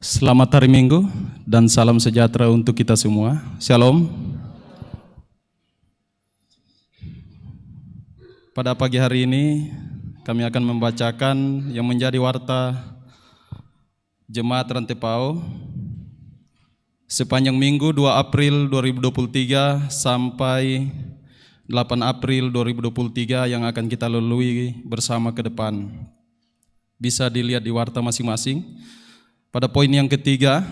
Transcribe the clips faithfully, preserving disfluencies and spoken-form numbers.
Selamat hari Minggu dan salam sejahtera untuk kita semua. Shalom. Pada pagi hari ini, kami akan membacakan yang menjadi warta Jemaat Rantepao sepanjang Minggu dua April dua ribu dua puluh tiga sampai delapan April dua ribu dua puluh tiga yang akan kita lalui bersama ke depan. Bisa dilihat di warta masing-masing. Pada poin yang ketiga,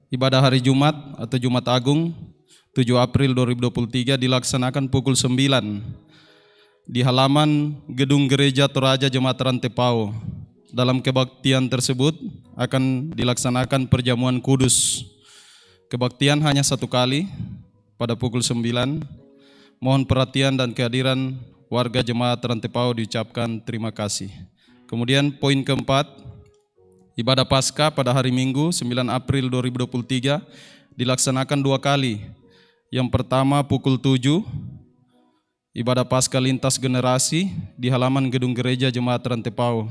ibadah hari Jumat atau Jumat Agung tujuh April dua ribu dua puluh tiga dilaksanakan pukul sembilan di halaman Gedung Gereja Toraja Jemaat Rantepao. Dalam kebaktian tersebut akan dilaksanakan perjamuan kudus. Kebaktian hanya satu kali, pada pukul sembilan. Mohon perhatian dan kehadiran warga jemaat Rantepao diucapkan terima kasih. Kemudian poin keempat, ibadah Paskah pada hari Minggu sembilan April dua ribu dua puluh tiga dilaksanakan dua kali. Yang pertama pukul tujuh, ibadah Paskah lintas generasi di halaman gedung gereja jemaat Rantepao.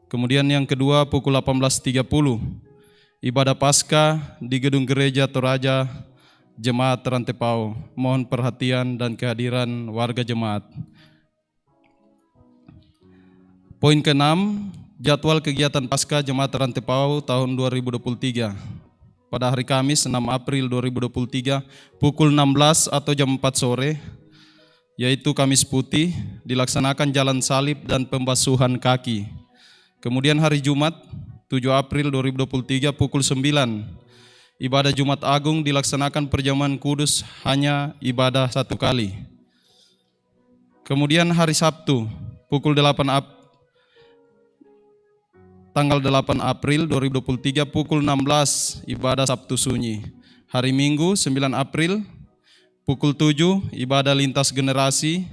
Kemudian yang kedua pukul delapan belas tiga puluh, ibadah Paskah di gedung gereja Toraja jemaat Rantepao. Mohon perhatian dan kehadiran warga jemaat. Poin keenam, jadwal kegiatan Paskah Jemaat Rantepao tahun dua ribu dua puluh tiga. Pada hari Kamis enam April dua ribu dua puluh tiga pukul enam belas atau jam empat sore, yaitu Kamis Putih, dilaksanakan jalan salib dan pembasuhan kaki. Kemudian hari Jumat tujuh April dua ribu dua puluh tiga pukul sembilan, ibadah Jumat Agung dilaksanakan perjamuan kudus hanya ibadah satu kali. Kemudian hari Sabtu pukul delapan Ap- tanggal delapan April dua ribu dua puluh tiga pukul enam belas ibadah Sabtu Sunyi. Hari Minggu sembilan April pukul tujuh ibadah lintas generasi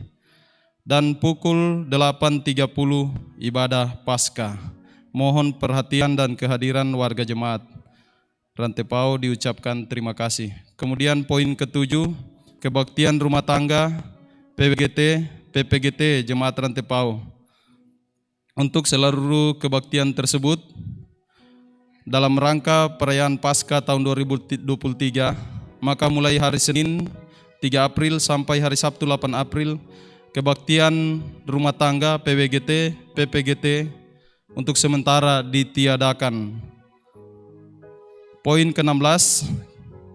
dan pukul delapan tiga puluh ibadah Paskah. Mohon perhatian dan kehadiran warga jemaat Rantepao diucapkan terima kasih. Kemudian poin ketujuh, kebaktian rumah tangga P W G T, P P G T Jemaat Rantepao. Untuk seluruh kebaktian tersebut, dalam rangka perayaan Paskah tahun dua ribu dua puluh tiga, maka mulai hari Senin tiga April sampai hari Sabtu delapan April, kebaktian rumah tangga P W G T, P P G T untuk sementara ditiadakan. Poin keenam belas,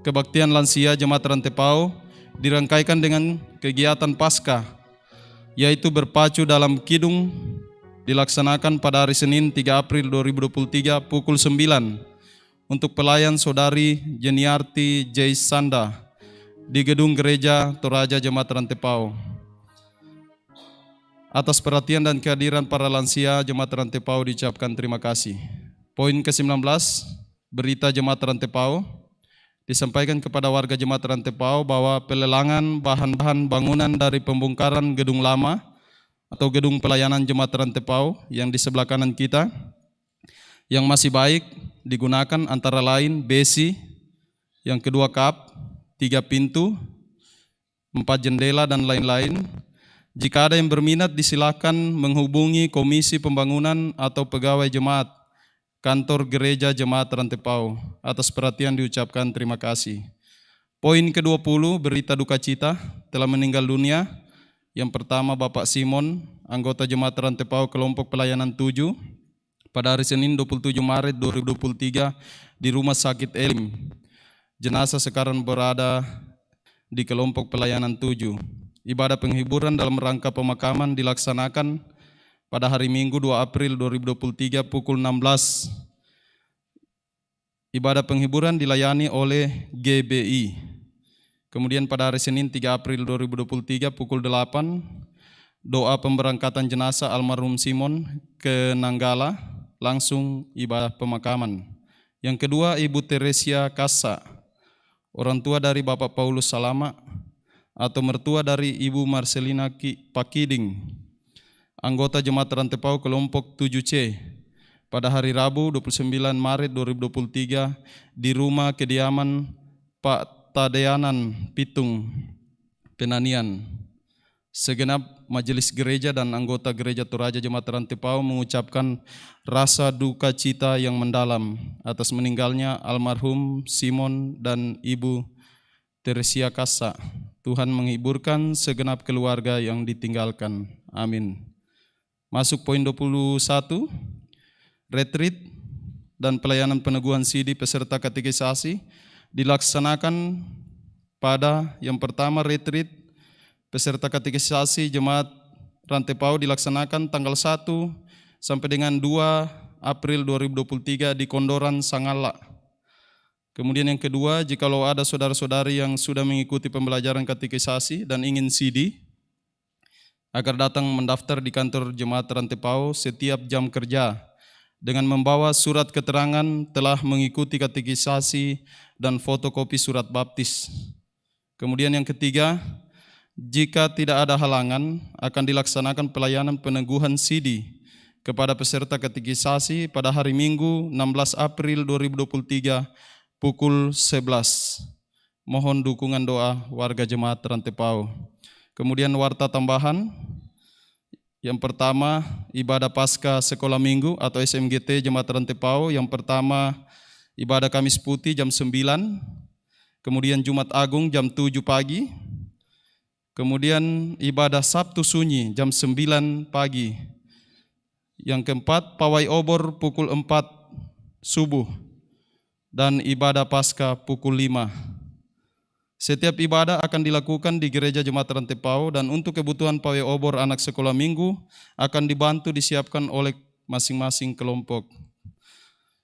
kebaktian lansia Jemaat Rantepao dirangkaikan dengan kegiatan Paskah, yaitu berpacu dalam kidung, dilaksanakan pada hari Senin tiga April dua ribu dua puluh tiga pukul sembilan untuk pelayan Saudari Jeniarti J Sanda di Gedung Gereja Toraja Jemaat Rantepao. Atas perhatian dan kehadiran para lansia Jemaat Rantepao diucapkan terima kasih. Poin kesembilan belas, berita Jemaat Rantepao disampaikan kepada warga Jemaat Rantepao bahwa pelelangan bahan-bahan bangunan dari pembongkaran gedung lama atau gedung pelayanan Jemaat Rantepao yang di sebelah kanan kita yang masih baik digunakan antara lain besi, yang kedua kap, tiga pintu, empat jendela, dan lain-lain. Jika ada yang berminat, disilakan menghubungi Komisi Pembangunan atau pegawai jemaat, kantor gereja jemaat Rantepao. Atas perhatian diucapkan terima kasih. Poin kedua puluh, berita duka cita, telah meninggal dunia. Yang pertama, Bapak Simon, anggota jemaat Rantepao kelompok pelayanan tujuh, pada hari Senin dua puluh tujuh Maret dua ribu dua puluh tiga di Rumah Sakit Elim. Jenazah sekarang berada di kelompok pelayanan tujuh. Ibadah penghiburan dalam rangka pemakaman dilaksanakan pada hari Minggu dua April dua ribu dua puluh tiga pukul enam belas. Ibadah penghiburan dilayani oleh G B I. Kemudian pada hari Senin tiga April dua ribu dua puluh tiga pukul delapan, doa pemberangkatan jenazah almarhum Simon ke Nanggala, langsung ibadah pemakaman. Yang kedua, Ibu Teresia Kasa, orang tua dari Bapak Paulus Salama atau mertua dari Ibu Marcelina Ki-, Pakiding, anggota Jemaat Rantepao kelompok tujuh C, pada hari Rabu dua puluh sembilan Maret dua ribu dua puluh tiga di rumah kediaman Pak Tadeanan Pitung, Penanian. Segenap majelis gereja dan anggota Gereja Toraja Jemaat Rantepao mengucapkan rasa duka cita yang mendalam atas meninggalnya almarhum Simon dan Ibu Teresia Kasa. Tuhan menghiburkan segenap keluarga yang ditinggalkan. Amin. Masuk poin dua puluh satu, retreat dan pelayanan peneguhan sidi peserta katekisasi dilaksanakan pada yang pertama, retreat peserta katekisasi jemaat Rantepao dilaksanakan tanggal satu sampai dengan dua April dua ribu dua puluh tiga di Kondoran, Sangala. Kemudian yang kedua, jikalau ada saudara-saudari yang sudah mengikuti pembelajaran katekisasi dan ingin sidi, agar datang mendaftar di kantor jemaat Rantepao setiap jam kerja dengan membawa surat keterangan telah mengikuti katekisasi dan fotokopi surat baptis. Kemudian yang ketiga, jika tidak ada halangan, akan dilaksanakan pelayanan peneguhan sidi kepada peserta katekisasi pada hari Minggu enam belas April dua ribu dua puluh tiga pukul sebelas. Mohon dukungan doa warga jemaat Rantepao. Kemudian warta tambahan, yang pertama, ibadah Paskah Sekolah Minggu atau S M G T Jemaat Rantepao. Yang pertama, ibadah Kamis Putih jam sembilan, kemudian Jumat Agung jam tujuh pagi, kemudian ibadah Sabtu Sunyi jam sembilan pagi. Yang keempat, pawai obor pukul empat subuh dan ibadah Paskah pukul lima. Setiap ibadah akan dilakukan di Gereja Jemaat Rantepao, dan untuk kebutuhan pawai obor anak sekolah minggu akan dibantu disiapkan oleh masing-masing kelompok.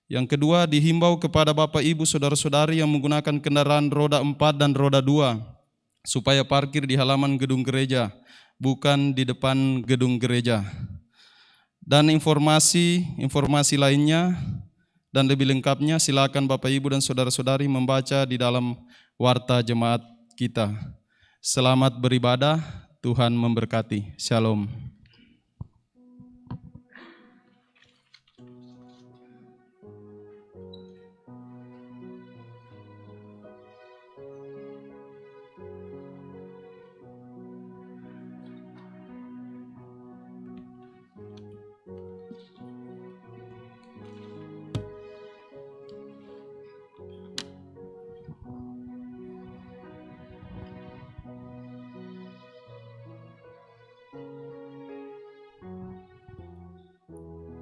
Yang kedua, dihimbau kepada Bapak Ibu Saudara-saudari yang menggunakan kendaraan roda empat dan roda dua supaya parkir di halaman gedung gereja, bukan di depan gedung gereja. Dan informasi-informasi lainnya dan lebih lengkapnya, silakan Bapak, Ibu, dan saudara-saudari membaca di dalam warta jemaat kita. Selamat beribadah, Tuhan memberkati. Shalom.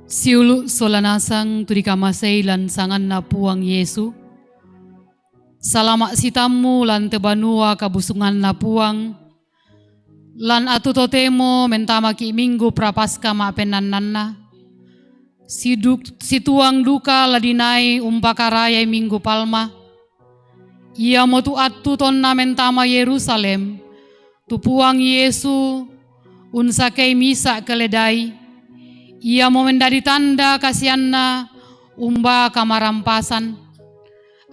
Siulu' sola nasang tu dikamasei lan sanganNa Puang Yesu. Salama' sitammu lan te banua kabusunganNa Puang, lan attu totemo mentamaki' Minggu Prapaskah ma'pennannanna, siduk-, situang duka la dinai umpakarayai Minggu Palma, iamotu attu tonna mentama Yerusalem, tu Puang Yesu unsakei misa' keledai, iamo mendadi tanda kasianNa umbaa kamarampasan.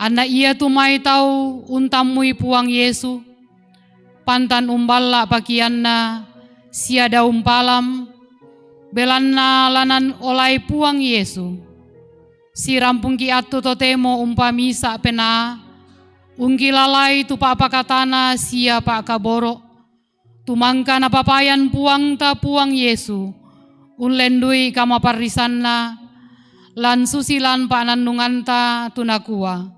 Anna iatu mai tau untammui Puang Yesu, pantan umballa' pakianNa sia daun palam, belanna la naolai Puang Yesu. Sirampungki' attu totemo umpamisa' penaa, ungkilalai tu pa'pakatana sia pa'kaboro', tu mangka napapayan Puangta Puang Yesu, unlendui kamaparrisanna, lan susi lan pa'nannunganta tu nakua,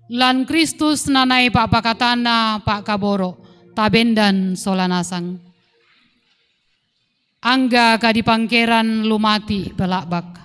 lan Kristus nanai pa'pakatana pa'kaboro', tabendan sola nasang. Angga kadipangkeran lumati' pela'bak.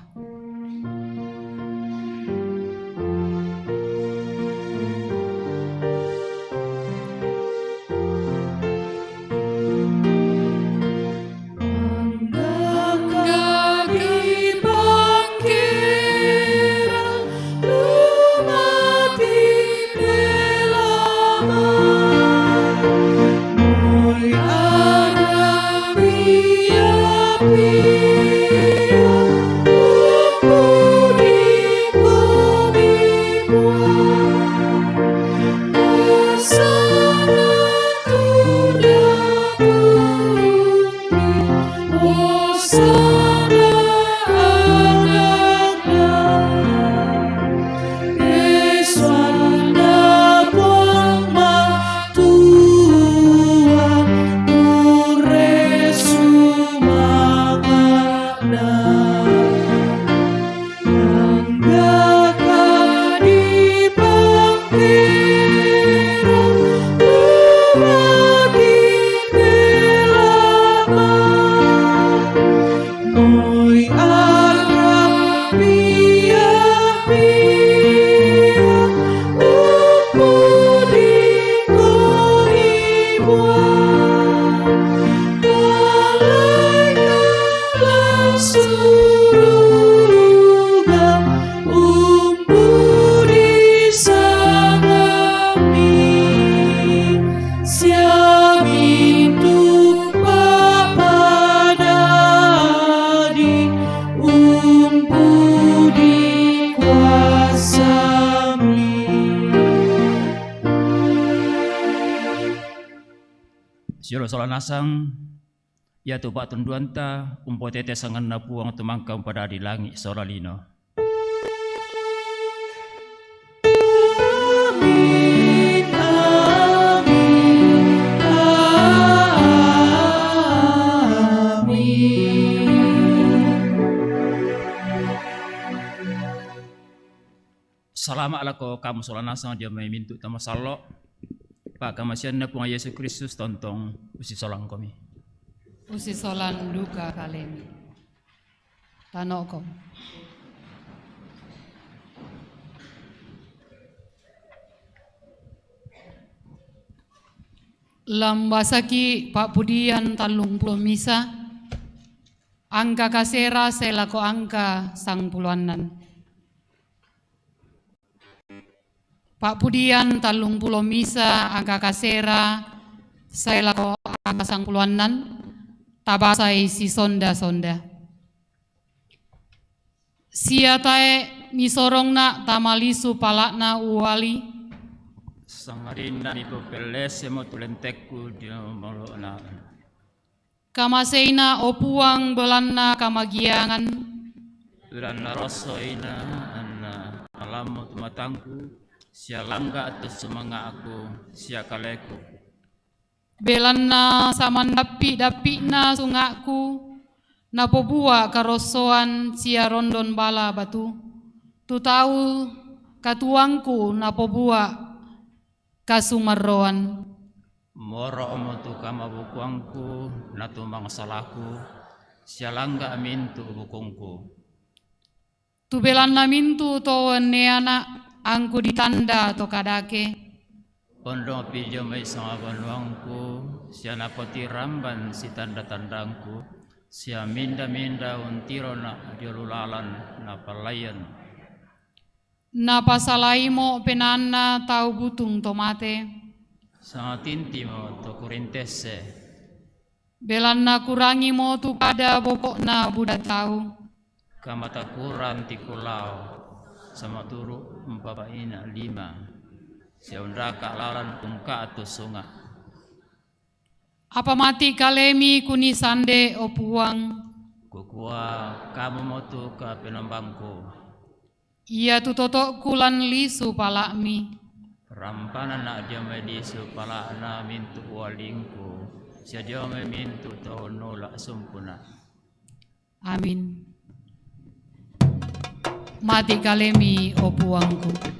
Siulu' sola nasang, iatu pa'tunduanta umpotete sanganNa Puang tu mangka umpadadi langi' sola lino. Salama' lako kamu sola nasang dio mai mintu' to masallo'. Pa'kamasianNa Puang Yesu Kristus tontong ussisolangkomi. Ussisolang duka kalemi. Tano'ko. Lambasaki' pa'pudian tallungpulo misa, angka kasera sae lako angka sangpulo annan. Pa'pudian tallungpulo misa angka kasera sae lako angka sangpulo annan, tabasai sisonda-sonda. Sia tae' misorongna' tama lisu pala'na uali. Sangadinna mipopellesemo tu lentekku dio molo'na. Kamaseina, o Puang, belanna kamagiangan. Belanna rossoina anna alammu tu matangku, sia langga' tu sumanga'ku sia kaleku. Belanna samandappi'-dappi'na sunga'ku, napobua' karossoan sia rondon bala batu. Tu tau katuoangku napobua' kasumarroan. Moro'mo tu kamabukuangku na tu mangsalaku, sia langga' mintu' bukungku. Tu belanna mintu' to uenneana', angku ditanda to kadake. Ondongpi dio mai sangabanuangku, sia napotiramban sitanda-tandangku, sia minda-minda untirona' dio lu lalan napallaian. Napasalaimo penaanna tau butung to mate. Sangatintimo to kurintesse. Belanna kurangimo tu pada boko'na buda tau. Kamatakuran tikulao, samaturu' umpapa'ina lima, sia undaka' lalan ungka'tu sunga'. Apa mati' kalemi kunisande, o Puang. Kukua, kamumo tu kapenombangku. Iatu toto'ku lan lisu pala'mi. Rampananna' dio mai lisu pala'na mintu' ualingku, sia dio mai mintu' tau nula' sumpuna'. Amin. Mati' kalemi, o Puangku.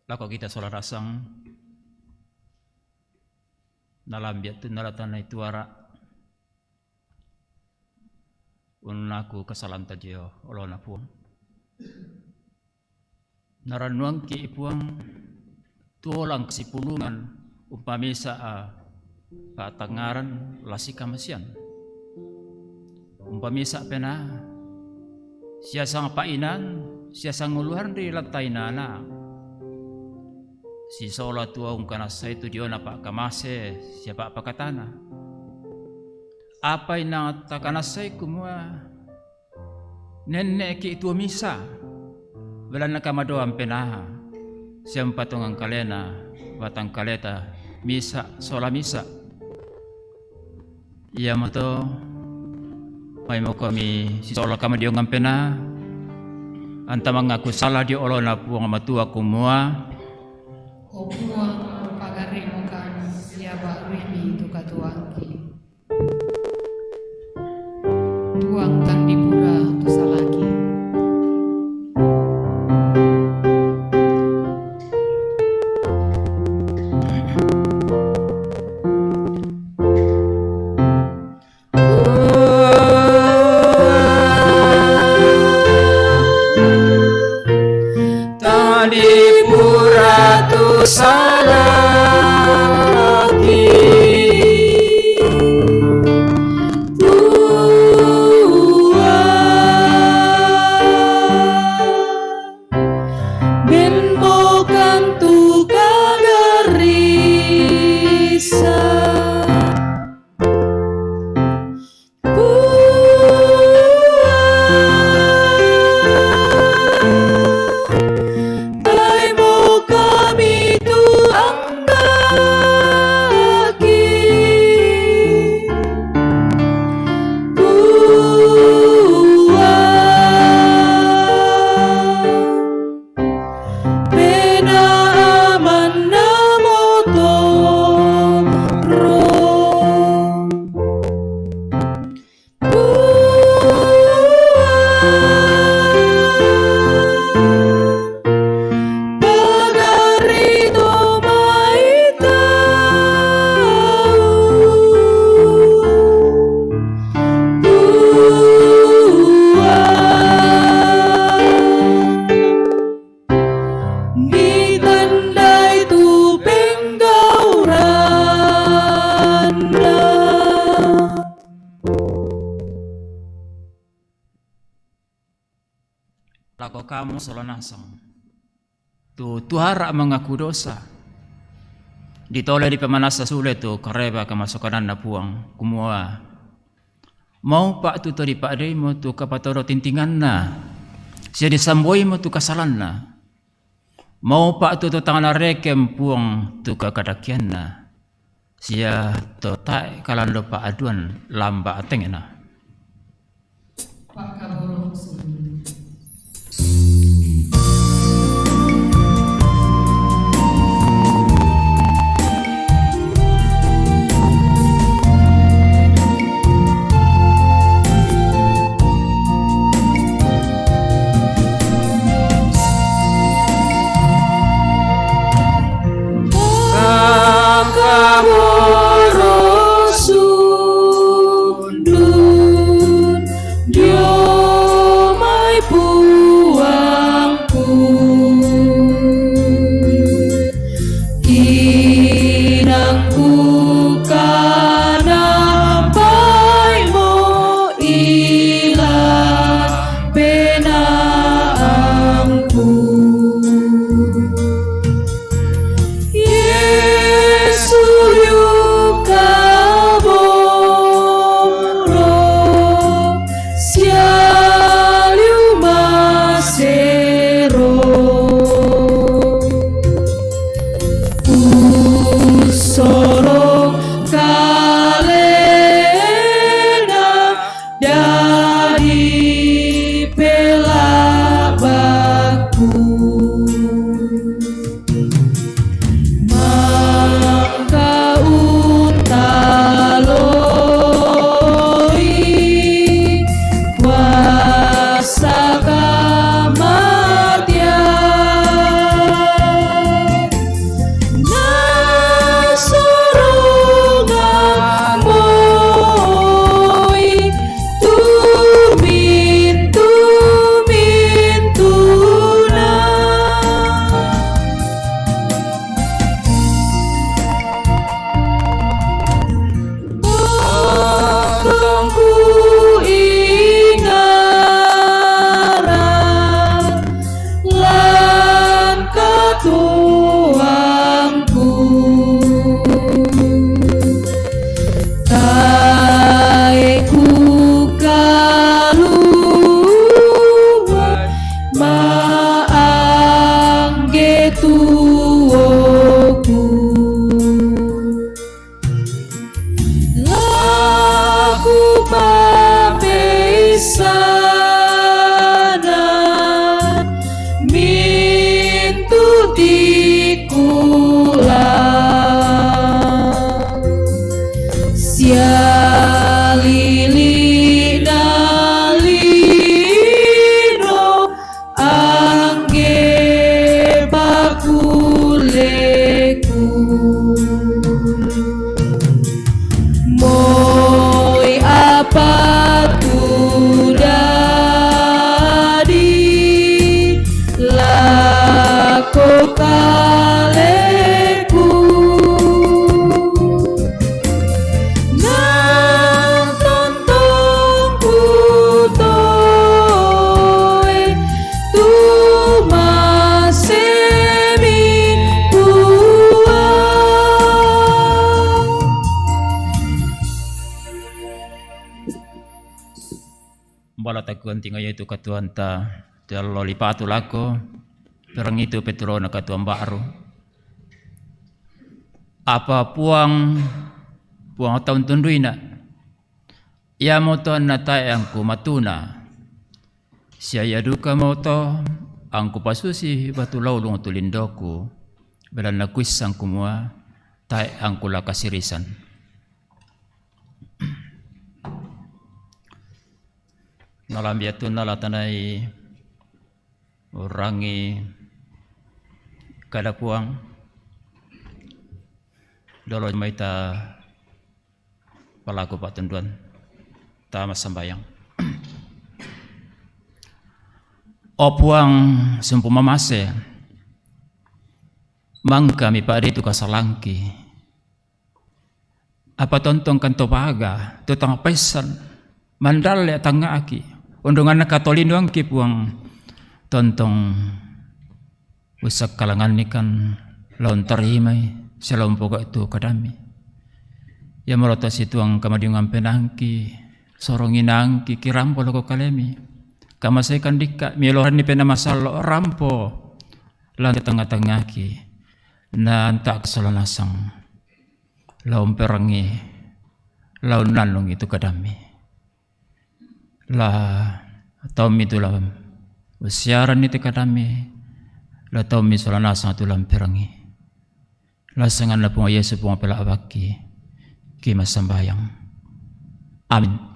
Lako kita sola nasang, nalambia' tu nala tanai tuara, unnaku kasalanta dio olona Puang. Narannuangki Puang, tuolang sipulungan umpamisa a patangngaran lasi kamasian. Umpamisa penaa, sia sangpa'inan, sia sanguluhan ri lattainana. Sisola tuo ungkanassai tu diona pa'kamase sia pa'pakatana. Apa inang takanassai kumua, nenne'ki tuo misa, belanna kamadoang penaa, sia umpatongang kalena batang kaleta Misa sola misa. Iamoto, maimo komi sisola kama dio ngampena, anta mangaku sala dio olona Puang Matua kumua. O Puang, pagarimo kami siaba' ruhimi tu katuoangki. Puang tandipura tu salaki. Tandipura tu salaki. Puang, benmokan tu kagarisan. Puang, baimo kami tu anggaki. Puang, pena amanna motoro. Puang, pagari to mai tau. Puang, mitandai tu penggauranna. Lako kamu sola nasang tu tuara mangaku dosa, ditole dipamanassa sule tu kareba kamasokananna Puang, kumua, maupa' tu to dipa'deimo tu kapatodo tintinganna, sia disamboimo tu kasalanna. Maupa' tu to tang narekeng Puang tu kakadakeanna, sia to tae' kalando pa'aduan lamba' atengna. Pa'kaboro' sundun. Pa'kaboro' sundun dio takuan tingayo itu katuanta, tiallo lipatu lako, perangitu peturona katuan ba'ru. Apa Puang, Puang taun tunduina, iamoto annatae angku matuna. Sia ia duka moto angku pasusi batu laulung tu lindoku, belanna kuissang kumua tae angku la kasirisan. Nalambi attunna la tanai urangi kada Puang, dolo mai ta palaku pa'tunduan, ta massambayang. O Puang, sumpu mamase, mangkami pa'de tu kasalangki. Apa tontong kan to baga, to tang paissan, mandalle tangnga'ki, ondonganna katolinoangki Puang, tontong ussakkalangannikan lao untarimai, sia lao umpogau' tu kadammi. Iamolo to situang kamaddiungang penaangki, sorongi naangki, kirampo lako kalemi. Kamaseikan dikka, melo ranni Penaa Masallo', rampo lan tengnga-tengngaki, na anta' sola nasang lao umperangi, lao unnannungi tu kadammi. La taummi tu la ussiaranni tu kadammi, la taummi sola nasang tu la umperangi. La sanganna Puang Yesu Puang pela'bakki, ki massambayang. Amin.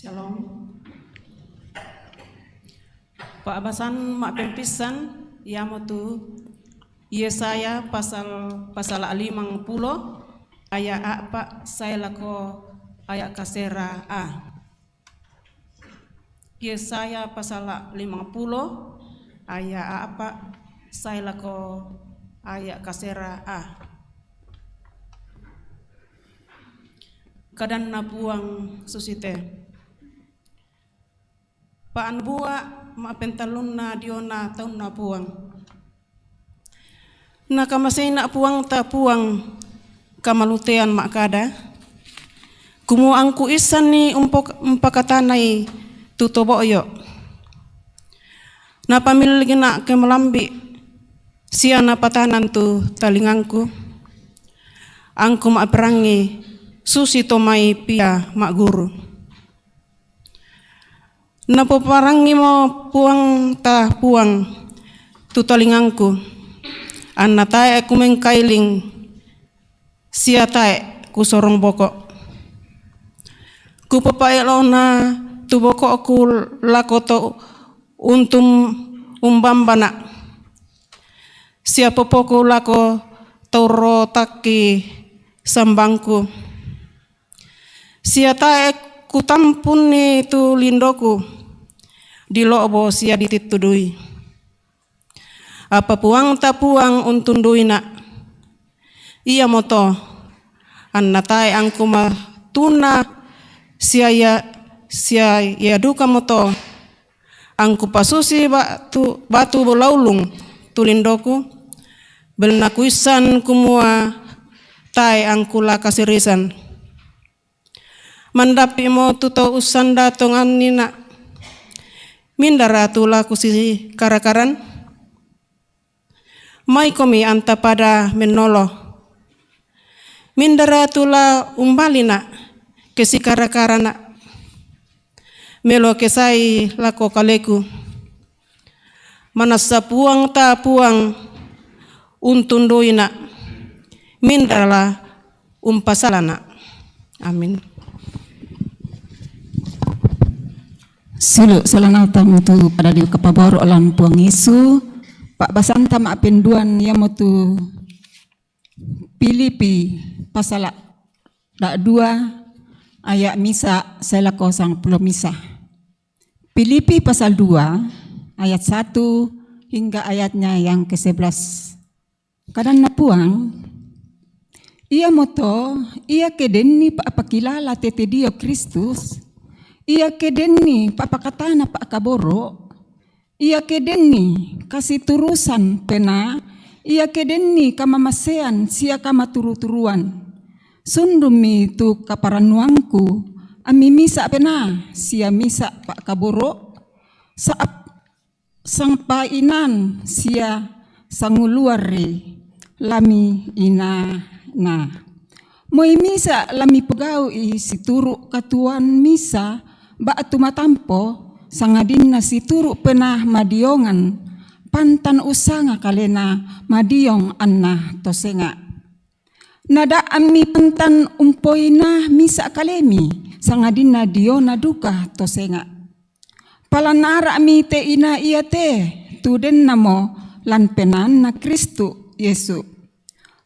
Shalom. Pa'basan ma'pempissan iamotu Yesaya pasal, pasala limangpulo aya a'pa' sae lako aya kasera a. Yesaya pasala limangpulo aya a'pa' sae lako aya kasera a. Kadanna Puang susite, pa'nubua' ma'pentallunna diona taunna Puang. Nakamaseina' Puangta Puang kamalutean ma'kada, kumua angku issanni umpok-, umpakatanai tu to bo'yo'. Napamillikna' ke malambi', sia napatanan tu talingangku, angku ma'perangi susi to mai pia ma'guru. Napoparangimo Puangta Puang tu talingangku, anna tae' kumengkailing sia tae' kusorong boko'. Kupapaelo'na tu boko'ku lako to untu umbambana', sia popoku lako to urotakki sambangku. Sia tae' kutampunni tu lindoku, dilo'bo sia ditittudui. Apa Puangta Puang untunduina', iamoto anna tae' angku matuna sia ia, sia ia dukamoto angku pasusi batu, batu laulung tu lindoku, belanna kuissan kumua tae' angku la kasirisan. Mandappi'mo tu to ussanda tongannina', mindara tu la kusikarakaran? Maikomi anta pada mennolo. Mindara tu la umbalina' kesikarakarana'? Melo kesai lako kaleku. Manassa Puangta Puang untunduina', mindara la umpasalana'. Amin. Siulu' sola naung tu pada dikapaboro' lan Puang Yesu, pa'basanta ma'penduan iamotu Filipi pasala dua aya' misa sae lako sangpulo misa. Filipi pasal dua ayat satu hingga ayatnya yang kesebelas. Kadanna Puang, iamoto iake denni pa'pakilala tete dio Kristus, Iake denni pa'pakatana pa'kaboro', iake denni kasiturusan penaa, iake denni kamamasean sia kamaturu-turuan. Sundummi tu kaparannuangku, ammi misa' penaa sia misa' pa'kaboro', sa'ap-, sangpainan sia sanguluarri lami inana. Moi misa' lami pogau'i situru' katuoan misa' ba'tu matampo, sangadinna situru' penaa madiongan, pantan ussanga kalena madiong anna to senga'. Nada'ammi pantan umpoina misa' kalemi, sangadinna diona duka to senga'. Palanara'mi te inaa iate, tu dennamo lan penaanna Kristu Yesu.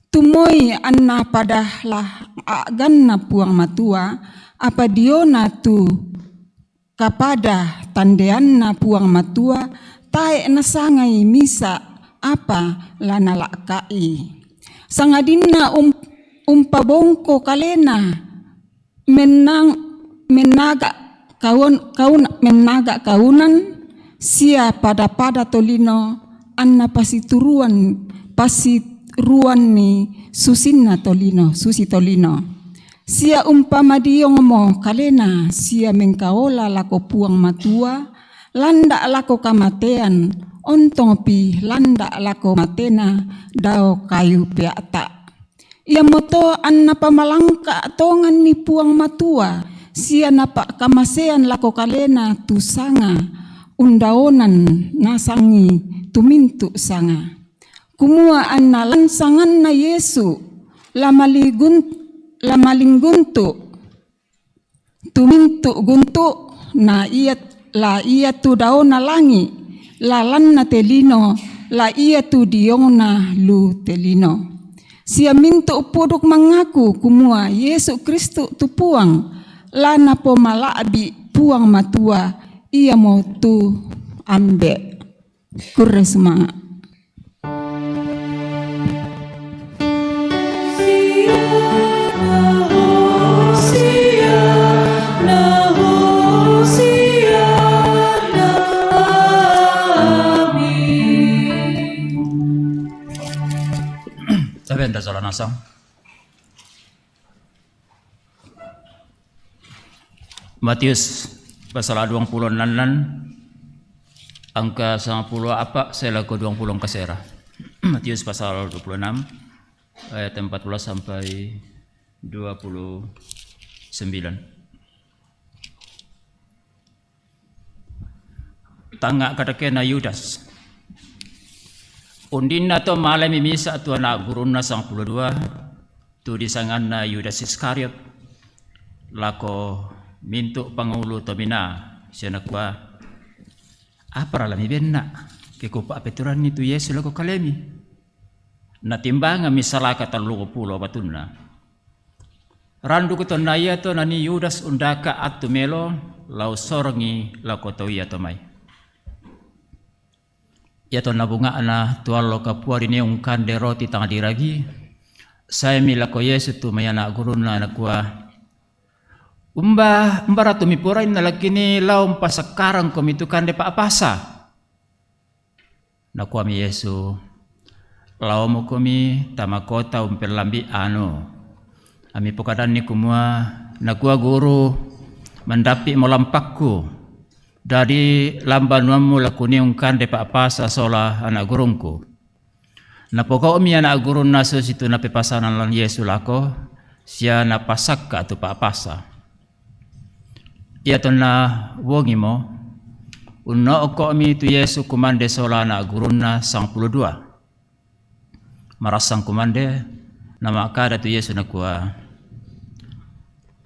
Tu moi anna pada la a'ganna Puang Matua, apa diona tu kapada tandeanna Puang Matua, tae' nasangai misa' apa la nala'ka'i. Sangadinna um-, umpabongko kalena mennang-, mennaga kaun-, kaun-, mennaga kaunan sia pada-pada tolino, anna pasituruan, pasiruanni susinna tolino, susi tolino. Sia umpamadiongmo kalena sia mengkaola lako Puang Matua, landa' lako kamatean, ontongpi landa' lako matena dao kayu pea'ta'. Iamoto anna pamalangka' tonganni Puang Matua, sia napa'kamasean lako kalena tu sanga undaonan nasangi tu mintu' sanga. Kumua anna lan sanganna Yesu la maligun-, la malingguntu' tu mintu' guntu', na ia, la iatu daona langi', lalanna te lino, la iatu diongna lu te lino. Sia mintu' puduk mangaku kumua Yesu Kristu tu Puang, la napomala'bi' Puang Matua, iamotu Ambe'. Kurre sumanga'. Tabe' nda sola nasang. Matius pasal duangpulo annan, angka sangpulo apa' sae lako duangpulo angka sera. Matius pasal dua puluh enam ayat empat belas sampai dua puluh sembilan. Tangnga' kadakena Yudas. Undinna to malemi misa' tu ana' gurunna sangpulo dua, tu disanganna Yudas Iskariot, lako mintu' pangulu tominaa, sia nakua, "Apara la mibenna', ke kupa'peturanni tu Yesu lako kalemi?" Natimbangammi salaka tallungpulo batunna. Randuku tonna iato nanii Yudas undaka' attu melo la ussorongi lako tau iato mai. Iatonna bunga'na tu allo kapua dinii ungkande roti tang diragi, saemi lako Yesu tu mai ana' gurunna, nakua, "Umba, umbara tu miporai nalakini lao umpasakkarangkomi tu kande pa'pasa?" Nakuami Yesu, "Laomokomi tama kota umpellambi' anu." Ammi pokadanni kumua, "Nakua Guru, mandappi'mo lampakku, dadi lambanuammu la kunii ungkande pa'pasa sola ana' gurungku." Napogau'mi ana' gurunna susitu napepasanan lan Yesu lako, sia napasakka' tu pa'pasa. Iatonna wongimo, unno'ko'mi tu Yesu kumande sola ana' gurunna sangpulo dua. Marassang kumande, nama'kada tu Yesu, nakua,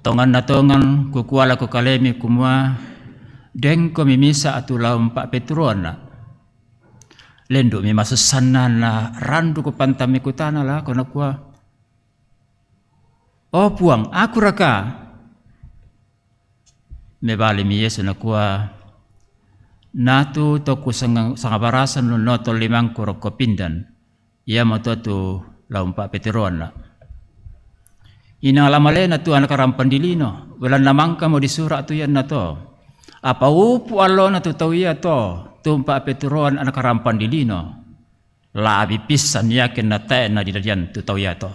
"Tonganna tongan kukua lako kalemi kumua, dengkomi misa' tu la umpa'peturoanna'." Lendu'mi masussanna, na randuku pantammi kutana lako, nakua, "O Puang, akuraka?" Mebalimi Yesu, nakua, "Natu to kusanga-, sangabarasan nunnotong limangku rokko pindan, iamoto tu la umpa'peturoanna'." Inang la malena tu anakarampan di lino, belanna mangkamo disura tu iannato. Apa upu allona tu tau iato, tumpa peturoan anakarampan di lino. La'bi pissan yakin natae nadidadian tu tau iato.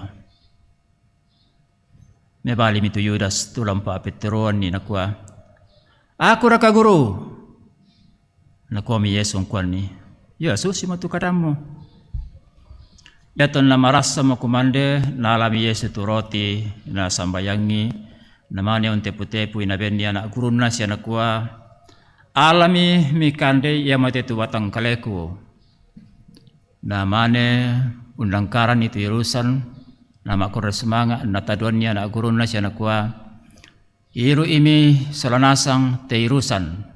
Mebalimi tu Yudas tu lampa peturoanni nakua, "Aku raka Guru." Nakuami Yesu angkuanni, "Iya susimo tu kadammu." Iatonna marassamo kumande, naalami Yesu tu roti, nasambayangi, namane untepu-tepui nabenni anak gurunna sia nakua, "Alami mikandei iamo te tu batang kaleku." Namane unnangkaranni tu irusan, namakkunrai sumanga, nataduanni anak gurunna sia nakua, "Iru'imi sola nasang te irusan.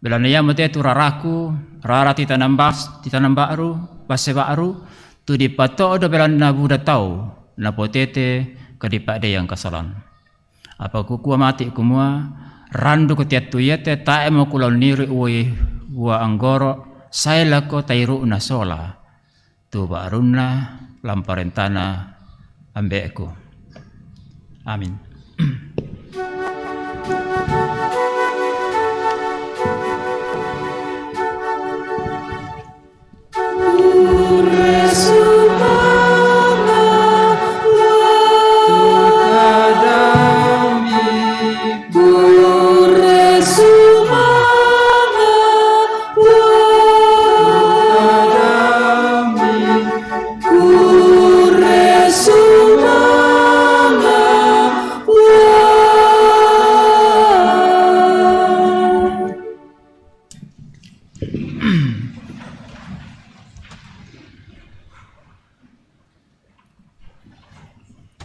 Belanna iamo te tu raraku, rara titanam bas-, titanam ba'ru, basse ba'ru, tu dipato'do belanna buda tau, napotete kadipa'deiang kasalan. Apa kukua mati kumua, randuk te attu iate tae'mo kulao nirui uwai bua anggoro, sae lako tairu'na sola." Tu ba'runna lamparentana Ambe'ku. Amin.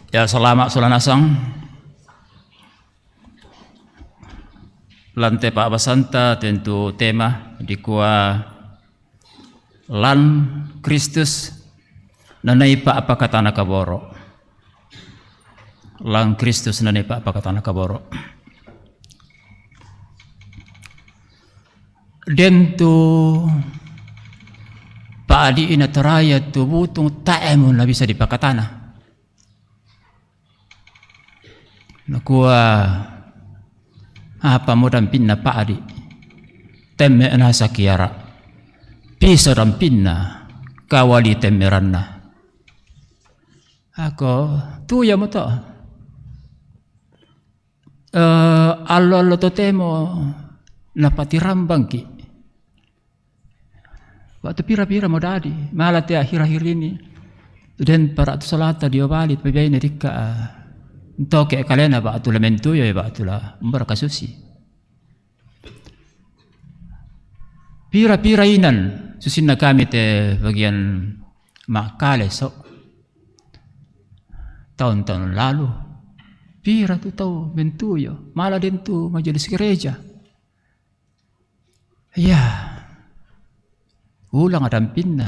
Ya, salama' sola nasang. Lan te pa'basanta tentu tema dikua lan Kristus nanaipa' pakatana kaboro'. Lan Kristus nanaipa' pakatana kaboro'. Den tu pa'di'na Toraya tu butung tae'mo nabisa dipakatana. Nakua, "Apamo dampinna pa'di'? Temme' nasaki ara'. Piso dampinna, kawali temmeranna." Ako, tu iamoto. Eh, allo-allo totemo napatirambangki'. Ba'tu pira-pira mo dadi, mala te akhir-akhir ini. Den para' tu salata dio bali, pabeaina dikka, ah, ntoke kalena ba'tu la mentuyo, ba'tu la mbara kasusi. Pira-pira inan susinna kami te bagian makkale so. Tahun-tahun lalu, pira tu tau mentuyo, mala den tu majelis gereja. Iya. Ulang dampinna.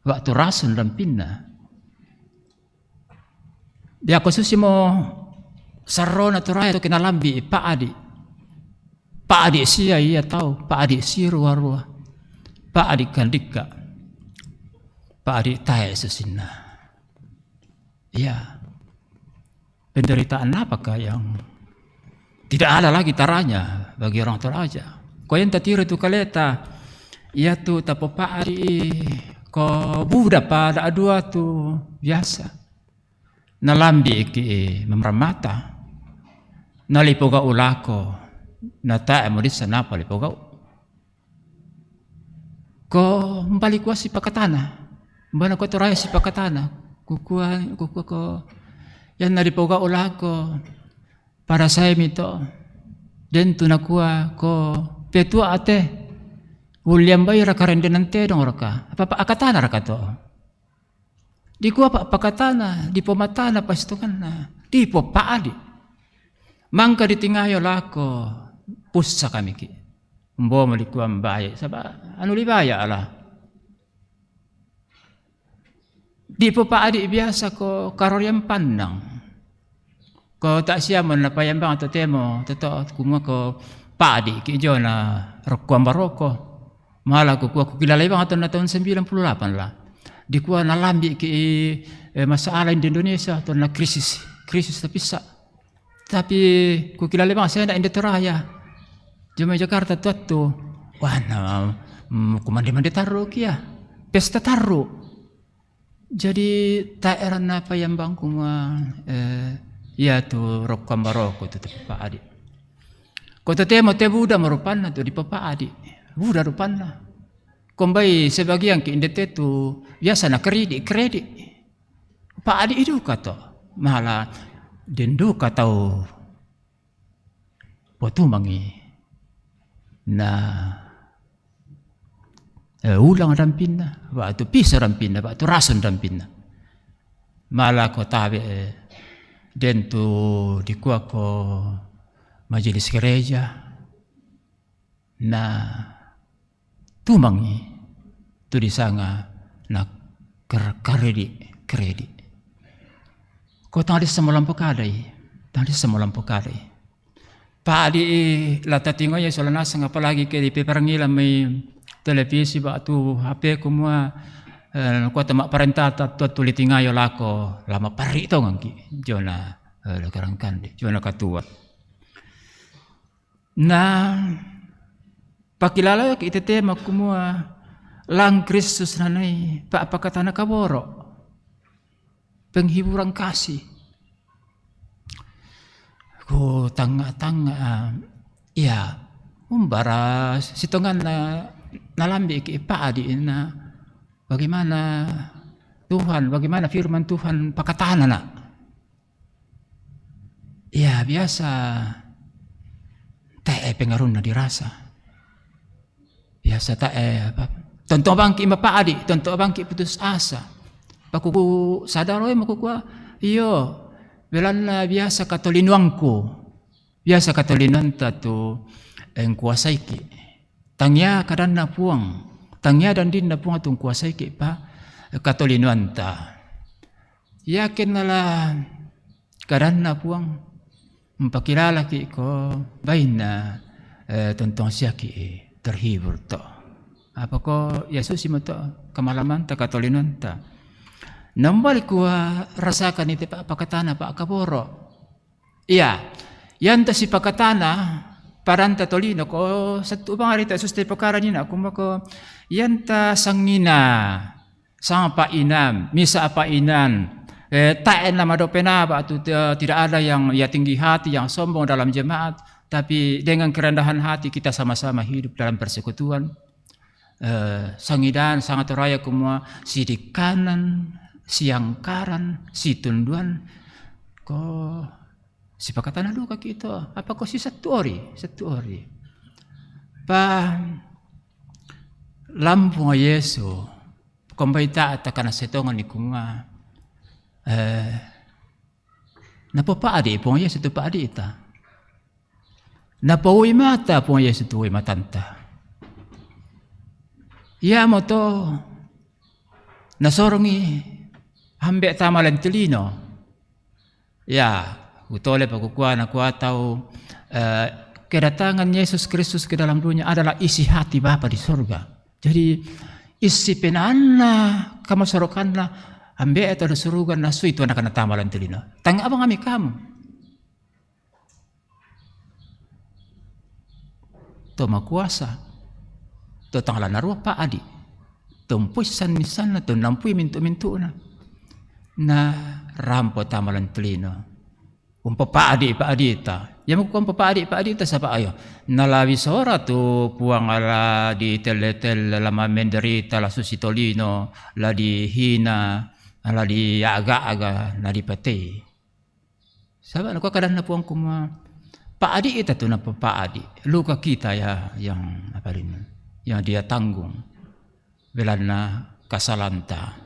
Waktu rasun dampinna. Dia ko susimo sarrona Toraya tu kinalambi pa'di'. Pa'di' sia ia tau, pa'di' sirua-rua. Pa'di' kandikka. Pa'di' tae susinna. Iya. Penderitaan apakah yang tidak ada lagi taranya bagi orang Toraja? Ko enta tiro tu kaleta, iatu tapopa'di' ko buda pada dua tu biasa. Nalambi' ki mamramata. Nalipogau' lako, natae modissa napa lipogau'. Ko mbali kua sipakatana. Mbana ko Toraya sipakatana. Kukua, kukua ko, ianna dipogau' lako. Pada saemi to. Den tu nakua ko, "Petua ate. Ulliambaira karendenan tedong raka. Apa pa akatana raka to?" Dikua pa pakatana, dipomatana pasitonganna. Dipopa'di'. Mangka ditingayo lako, pussa kamiki'. Mbo mo dikua mbaye', saba' anu libaya' ala. Dipopa'di' biasa ko karorian pannang. Ko ta'siamo napayambang totemo, toto kumua ko pa'di' ki' jona rokkoan baroko. Mala kukua kukilalai bang atau na tahun sembilan puluh delapan lah. Dikua nalambi' ki, eh, masalah inde Indonesia, tonna krisis, krisis tapissa'. Tapi kukilale bang sena inde Toraya. Jomai Jakarta tu attu. Wah, na, mm, kumande-mande tarru' kia. Pesta tarru'. Jadi, tae' ranna apa yang bang kumua, eh, iya tu rokko ambaroko tu, tu pa'adi'. Ko totemo te buda mo rupanna tu dipapa'adi'. Buda rupanna. Kombai sebagian ki inde te tu biasa na kredit, kredit. Pa'adi' duka to. Mala den duka tau potumangi. Na, eh, ulang dampinna, ba'tu piso dampinna, ba'tu rasun dampinna. Mala ko tabe', eh, den tu dikua ko majelis gereja, na tumangi tu disanga na ker-, kredit, kredit. Ko tang dissa mo lampo kadai, tang dissa mo lampo kadai. Pa'adi' la tatingoya sola nasang, apalagi ke dipeparangila mai televisi ba'tu H P kumua, eh, kua tama' parentata tu tuli tingayo lako, la maparri' tongangki' jona, eh, la karangkande, jona katua. Na pakilala ki' tete makumua, lang Kristus nanai pa'pakatana kaboro'. Penghiburan kasih. Ku tangnga'-tangnga', ah, iya, umbara sitonganna nalambi' ki' pa'adi' na bagaimana Tuhan, bagaimana firman Tuhan pakatana na. Iya, biasa te'e pengaruhna dirasa. Biasa ta'e apa, tonto bangki' mapa'adi', tonto bangki' putus asa. Pakuku sadaro e makukua, iyo, belanna biasa katolinoangku, biasa katolinoanta tu engkuasaiki'. Tangia kadanna Puang, tangia dandinna Puang tu engkuasaiki' pa katolinoanta. Yakin nala kadanna Puang, mpakilalaki' ko bainna, eh, tontong siaki' terhibur to. Apa ko Yesus imo to kamalamanta katolinoanta. Nambali kua rasakan ite pa-, pakatana pa' kaboro'. Iya, yanta sipakatana padanta tolino ko sattu bang arita suste pakarani na kumako yanta sangina. Sang apa inan, misa apa inan, eh, ta'e na madopena ba'tu, eh, tidak ada yang, ya, tinggi hati, yang sombong dalam jemaat, tapi dengan kerendahan hati kita sama-sama hidup dalam persekutuan. Eh, sangidan, sangat raya kumua, sidikanan, siangkaran, situnduan, ko sipakatana duka ki' to, apa ko si sattu ori, sattu ori. Pa lampu Yesu, Kombai ta-, takana setongan ni kumua, eh, napapa'adi' Puang Yesu tu pa'adi'ta. Napauwi mata Puang Yesu tu uwi matanta. Iamoto nasorongi ambe' tama lentulino. Ya, utole pakukua nakua tau, eh, kedatangan Yesus Kristus ke dalam dunia adalah isi hati Bapa di surga. Jadi, isi penaanna, kamasorokanna, ambe' tau di suruga nasui tu anak-anak tama lentulino. Tang abang ami kamu. To makuasa, to tang la narua pa'adi', to mpuissan missanna, to nampui mintu'-mintu'na. Na rampo tama lentulino. Umpapa'adi'-pa'adi'ta. Ya, muko umpapa'adi'-pa'adi'ta saba' ayo. Nalawi sora tu Puang la ditelle-telle, la mamenderita, la susi tolino, la dihina, la diaga-aga, la dipatei. Saba' nakua kadanna Puang kumua, pa'adi'ita tu napapa'adi'. Luka kita ya, yang apa ini, yang dia tanggung. Belanna kasalanta.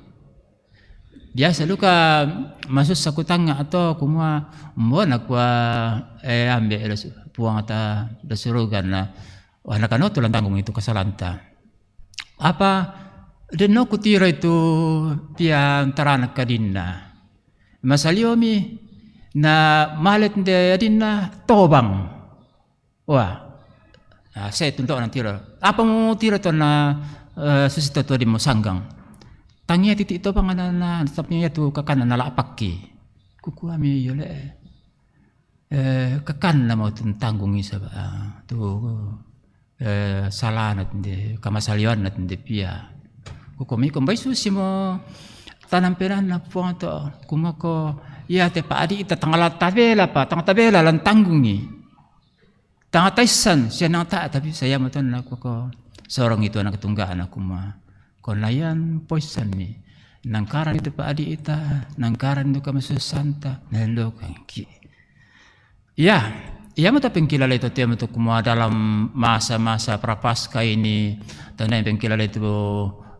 Biasa duka masussa kutangnga' to kumua, mbo nakua, eh, ambe' Puangta la suruganna, wah, nakanoto lantanggung itu kasalanta. Apa denno kutiro itu piantarana kadinna. Masaliomi na malet nde adinna tobang. Wah, ah, sai tundo'na tiro. Apa mutiro tonna, eh, susi to dimmu sanggang. Tangia titi to bang na, na, tapi ya tu kakan na lapakki. Kukua mi yo le. Eh, kakan na mo tun tanggungi saba, ah, tu, eh, salana tinde, kamasaliwanna tinde pia. Kukua mi ko mbai susi mo tanam penanna Puang to, kumako, ya te padi ita tangala tabela pa, tang tabela lan tanggungi. Tangataissan sia nang ta, tapi saya maton na ko, ko sorong itu anak tunggal anak kuma. Ko nayan poissan ni. Nangkaran itu padi ita, nangkaran itu kamasusanta, nalendokangki. Ya, ya mata pengkilala itu tiam itu kuma dalam masa-masa prapaskah ini, tanda pengkilala itu,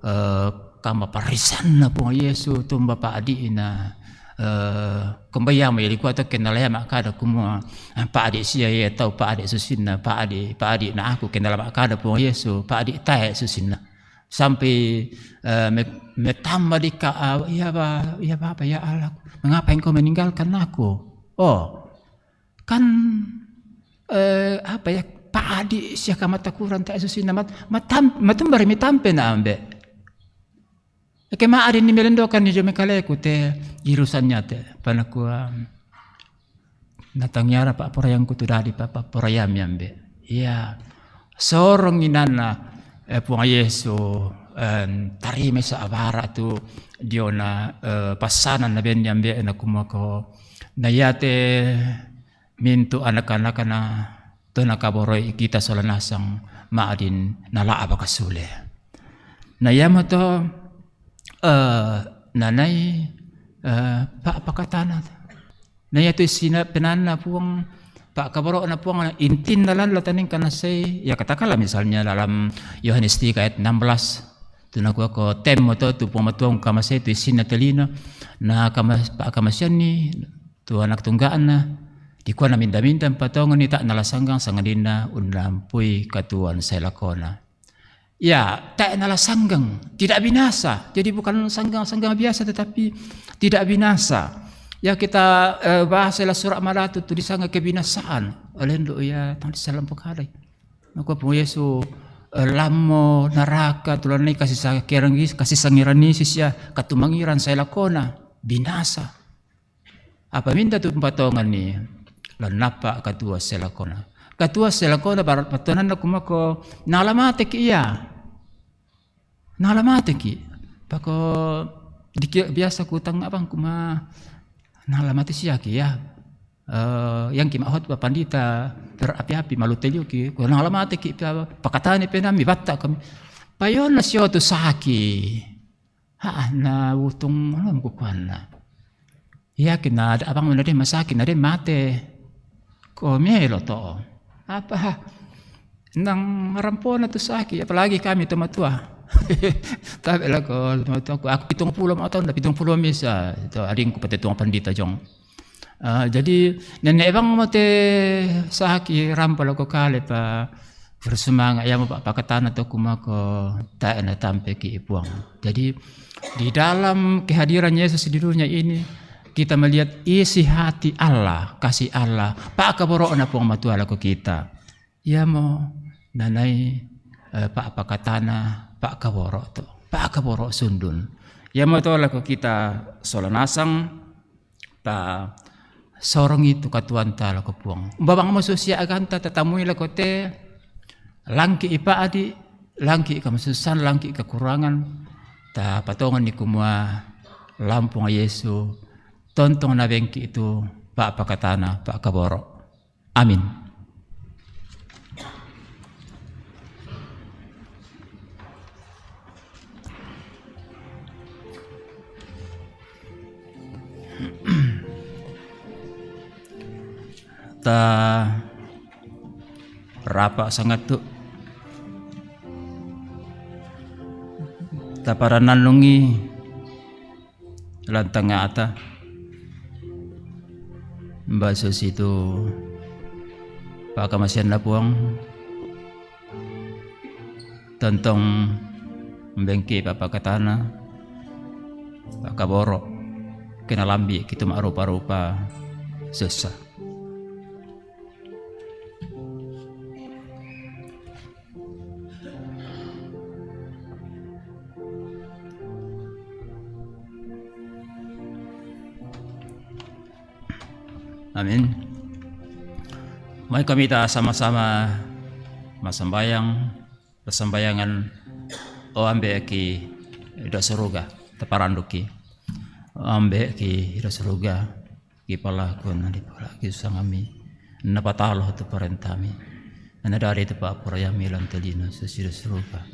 eh, kama parisanna Puang Yesu tumba padi ina. Eh, kembaya mo ili kuato kenalaya makkada kumua, ah, padi sia ye tau padi susinna, padi, padi na aku kenala makkada Puang Yesu, padi tae susinna. Sampai, eh, me-, metamba di ka, ah, ya ba, ya Bapa, ya Allah, mengapa Engkau meninggalkan aku? Oh, kan, eh, apa ya, padi sia kamatakuran tae susinna mat-, matam-, matumbari mitampe na ambe. Eke ma adin ni melendokan ni jome kaleku te irusannya te, panakua, natangiara pa porayangku tu dadi pa, pa porayam yambe. Iya, sorong inanna, eh, Puang Yesu, em, tarime sa abara tu diona, eh, passanan na ben yambe na kumako. Na yate mintu anak-anakna to nakaboroi kita sola nasang ma'din nala'baka sule. Na iamo to, eh, nanai, eh, pa'pakatana. Na iatu issina penanna Puang, pa'kaboro'na Puang, intinna lan la taneng kanasei, ya katakanlah misalnya dalam Yohanes tiga ayat enam belas, tu nakua ko temmo to tu Puang Matuang kamasei tu issinna telino, na kama-, pa'kamaseanni, tu anak tungga'na, dikua naminda-minda mpatonganni ta' nala sanggang sangadinna unnampui katuoan sae lakona. Ya, ta' nala sanggang, tidak binasa. Jadi bukan sanggang-sanggang biasa tetapi tidak binasa. Ya kita, eh, bahasa la sura' Madatu tu disanga kebinasaan. Olendo ya tang disalang pokalai. Nakua Puang Yesu, eh, lammo naraka tulanai kasi sa-, kerang-, kasi sangiranni sisia katumangiran sae lakona. Binasa. Apa minda tu mpatonganni, lannappa katuoan sae lakona. Katuoan sae lakona bar-, pattonanna kumako, nala mateki iya. Nala mateki. Pako diki-, biasa kutang abang kuma, nala mate siaki ya. Eh, yang ki mahot ba pandita, per api-api malu telioki, ko nala mateki pia pakatani penami batta kami. Payonna sio tu saki. Ha, na utung, anu, kukuanna. Iya, kina ada abang na de masaki, na de mate. Ko melo to. Apa? Nang rampona tu saki, apalagi kami tu matua. Tapi lako tu matua, aku, aku pitung pulo ma taun, pitung pulo misa. Itu adingku pate tuang pandita jong. Ah, jadi nenne' bang mo te saki rampo lako kale pa bersumanga' iamo pa-, pakatana to kumako tae' natampeki i Puang. Jadi di dalam kehadiran Yesus di dunia ini kita melihat isi hati Allah, kasih Allah, pakaboro'na Puang Matua lako kita. Iamo nanai, eh, pa-, pakatana, pakaboro' to, pakaboro' sundun. Iamo to lako kita sola nasang, ta sorongi tu katuoanta lako Puang. Umbabang mo susia aganta tatamui lako te, langki i pa'di, langki i kamasussan, langki i kakurangan, ta patonganni kumua lam Puang Yesu, tontong nabengki itu pa-, pakatana, pakaboro'. Amin. Ta rapa' sangattu'. Ta parannannungi lantangngata. Basu situ pakamaseanna Puang, tontong mbengki papakatana, pakaboro', kena lambi' kitu ma'rupa-rupa sessa. Amin. Mai kami ta sama-sama masambayang, pasambayangan, O ambe' ki do suruga, taparandu ki. O ambe' ki do suruga, ki palakun di palaki sangami, na patalo tu parentami, na dadi tu pa'poraiami lan tolino susi do suruga.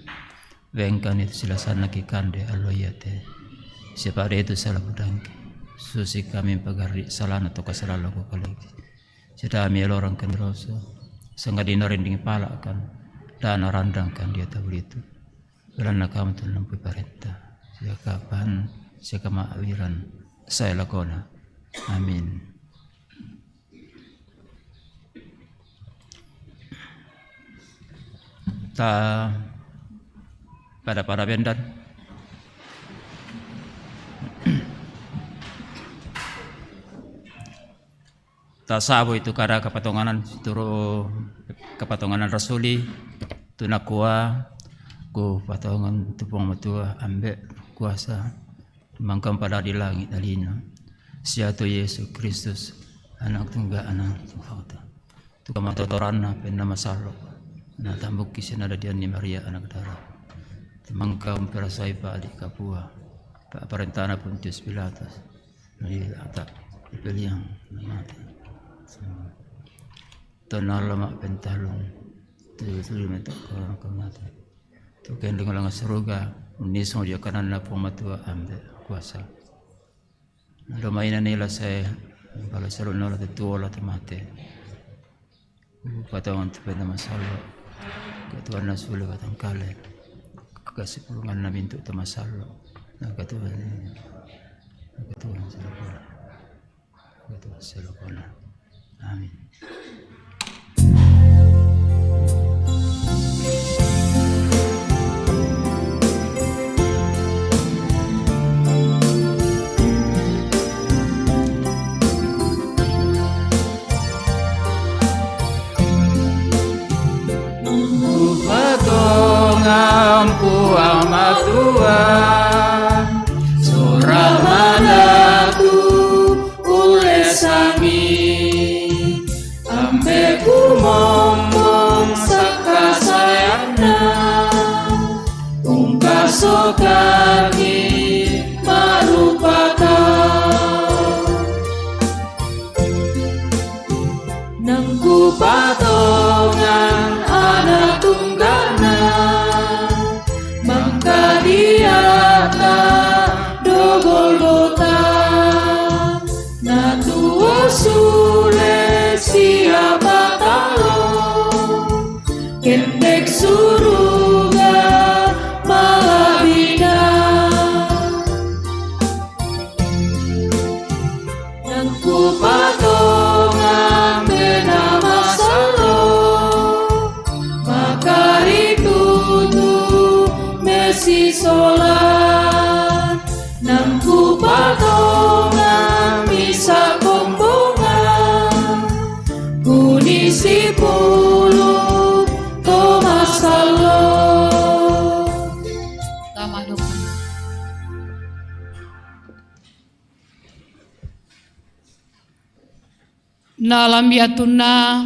Bengkani tu silasanna ki kande allo iate. Siapa de tu sala budangki. Susi kami pagari salana tu kasalalu kaleki. Sedami elorang kan roso. Sangadina rinding palakan. Dana randang kan dia tabulitu. Belanna kamu tu nampu parenta. Siakapan, siakama awiran. Saya lakona. Amin. Ta pada-pada bendan. Ta sabu itu kada kapatonganan, turu kapatonganan rasuli, tu nakua, ku patongan tu Puang Matua ambe' kuasa, mangkampada di langit alino. Sia tu Yesus Kristus, Anak tungga, Anak tungga. Tu kamatotoranna Penna Masallo', na tambukki sinadadian ni Maria Anak Dara. Tumangka umperasai padi kapua. Pa'parentana Pontius Pilatus. Nalilata, dipeliang, namate. Tonallo ma'pentalung. Tuju-tuju metokka mate. Tu kendeng langngan suruga, unnisung dio kananna Puang Matua ambe' kuasa. Nado maina nila sae, bala salu nala tetuo la temate. Patongan tu Penna Masallo'. Katuanna sule batangkale. Kasipulunganna mintu' to masallo'. Na katuan, na katuan salopona. Na katuan salopona. Amin. Patongan Puang Matua, sura manatu ulle sami, ambe' kumombong sakkasayanna, ungkasokaki marupaka. Nangku patongan Anak tungga'na, mangkadiata do Golgota, natuo sule sia patalo, kendek suruga mala'bina. Nangku patongan Penna Masallo', makaritutu mesi sola. Nangku patongan misa kombongan, kuni sipulu to masallo'. Tama dukung. Na lambi attunna,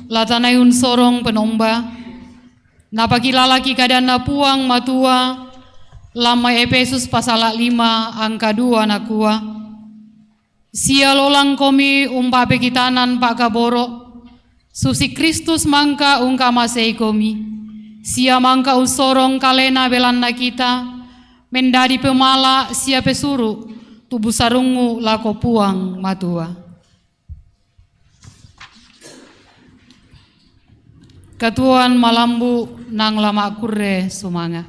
la tanai unsorong penomba, napakilalaki kadanna Puang Matua, lan mai Efesus pasala lima angka dua nakua, sia lolangkomi umpapekitanan pa'kaboro', susi Kristus mangka ungkamaseikomi, sia mangka unsorong kalena belanna kita, mendadi pemala' sia pesuru', tubu sarungngu lako Puang Matua. Katuoan malambu' nang la ma'kurre sumanga'.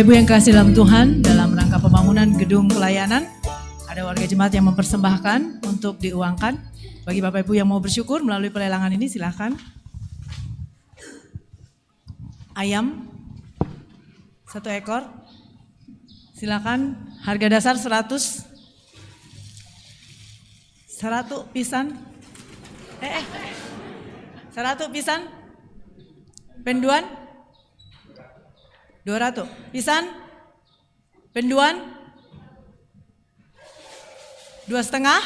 Ibu yang kasih dalam Tuhan, dalam rangka pembangunan gedung pelayanan, ada warga jemaat yang mempersembahkan untuk diuangkan. Bagi Bapak Ibu yang mau bersyukur melalui pelelangan ini, silakan. Ayam satu ekor. Silakan, harga dasar seratus. Seratus pisan. Eh, eh. Seratus pisan. Penduan? Dua ratus. Pisan? Penduan? Dua setengah.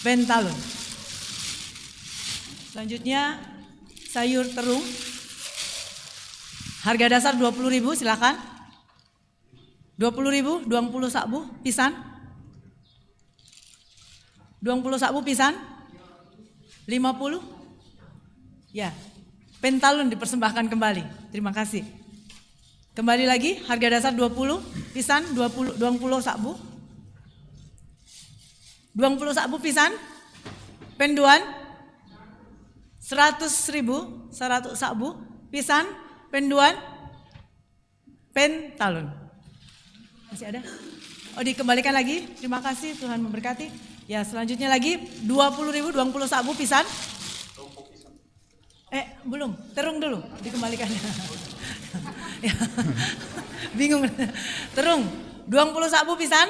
Pentalun. Selanjutnya, sayur terung. Harga dasar dua puluh ribu, silakan. Dua puluh ribu, dua puluh sabu, pisan. Dua puluh sabu, pisan. Lima puluh. Ya. Pentalun dipersembahkan kembali. Terima kasih. Kembali lagi, harga dasar dua puluh, pisan, dua puluh, dua puluh sabu. Dua puluh sabu, pisan. Penduan? Seratus ribu, seratus sabu, pisan. Penduan? Pentalun. Masih ada? Oh, dikembalikan lagi. Terima kasih, Tuhan memberkati. Ya, selanjutnya lagi, dua puluh ribu, dua puluh sabu, pisan. Eh, belum. Terung dulu, dikembalikan. Ya. Bingung. Terung, dua puluh sabu, pisan.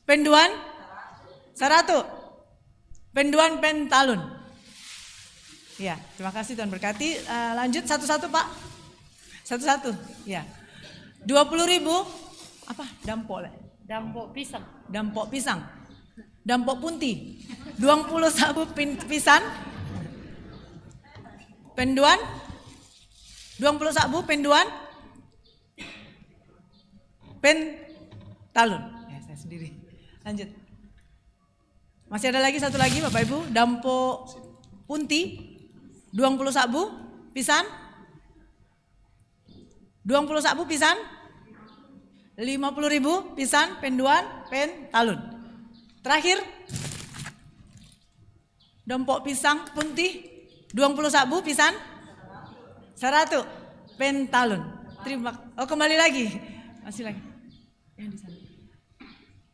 Penduan? Seratus. Penduan, pentalun. Ya, terima kasih, Tuhan berkati. Eh, lanjut satu-satu, Pak. Satu-satu. Ya. Dua puluh ribu. Apa? Dampo, le. Dampo pisang. Dampo pisang. Dampo punti. Dua puluh sabu, pin-, pisan. Penduan? Dua puluh sabu, penduan? Pentalun. Ya, saya sendiri. Lanjut. Masih ada lagi, satu lagi, Bapak Ibu. Dampo punti. Dua puluh sabu, pisan. Dua puluh sabu, pisan. Lima puluh ribu, pisan. Penduan? Pentalun. Terakhir. Dampo pisang punti. Dua puluh sabu, pisan. Seratus. Pentalun. Terima. Oh, kembali lagi. Masih lagi. Yang di sana.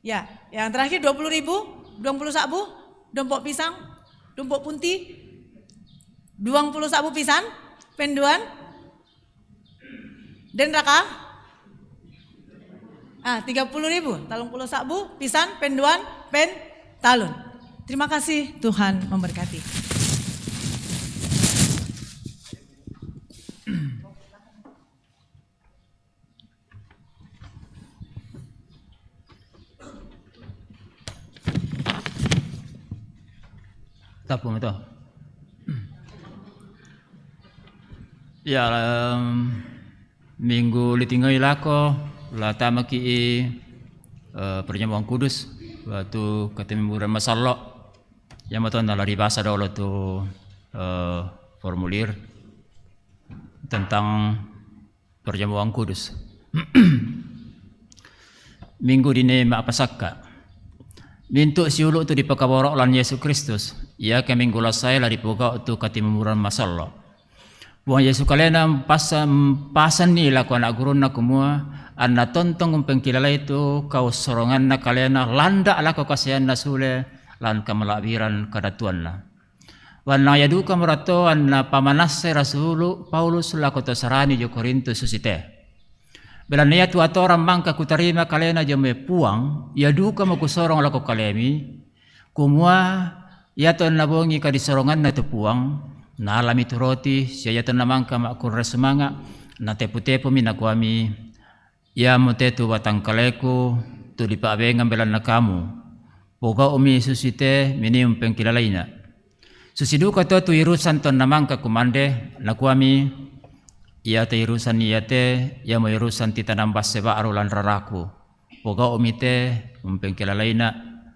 Ya, yang terakhir, dua puluh ribu, dua puluh sabu, dampo pisang, dampo punti, dua puluh sabu, pisan. Penduan? Den raka? Ah, tiga puluh ribu, telung puluh sabu, pisan. Penduan? Pentalun. Terima kasih, Tuhan memberkati. Tapu mo to. Ya, em, minggu litingo i lako, la tamaki i, eh, Perjamuan Kudus, watu katimimuran masallo. Yamato na la ribasa dolo tu, eh, formulir tentang Perjamuan Kudus. Minggu dine ma'apasakka. Mintu' siulu' tu dipakaboro' lan Yesu Kristus, iake minggu lasae la dipogau' tu katimumuran masallo'. Puang Yesu kalena mpasa-, mpasanni lako ana' gurunna kumua, anna tontong umpengkilalai tu kaussoronganna kalena landa' lako kasaeanna sule lan kamala'biran kadatuanna. Wannang ia dukamora to anna pamanassai rasulu' Paulus lako to sarani dio Korintus susite. Belanna iatu atorang mangka kutarima kalena dio mai Puang, ia dukamo kusorong lako kalemi, kumua iato anna bongi kadisoronganna tu Puang, naalami tu roti, sia iato anna mangka ma'kurre sumanga', natepu-tepumi nakuami, Iamote tu batangkaleku, tu dipa'bengan belanna kamu. Pogau'mi susite minimum pengkilalaina. Susi duka to tu irusan tonna mangka kumande, nakuami, iate irusan iate, iamo irusan titanang basse ba'ru lan raraku. Pogau'mi te umpengkilalaina,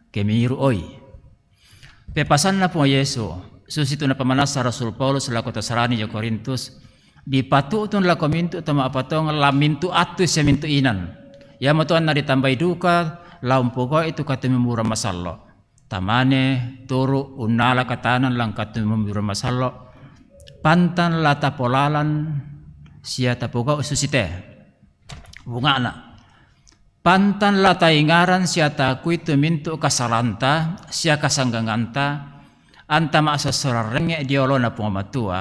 kemiru oi. Pepasanna Puang Yesu, susitu napamanassa Rasul Paulus lako to sarani dio Korintus, dipatu'tun lako mintu' to ma'patongan lan mintu' attu sia mintu' inan. Iamoto anna ditambai duka la umpogau'i tu katimimmuran masallo'. Tamane turu' unnala katanan lan katimimmuran masallo', pantan la tapolalan sia tapogau' susite. Bunga'na. Pantan la taingaran sia taakui tu mintu' kasalanta sia kasangganganta, anta ma'sossoran rengnge' dio oloNa Puang Matua,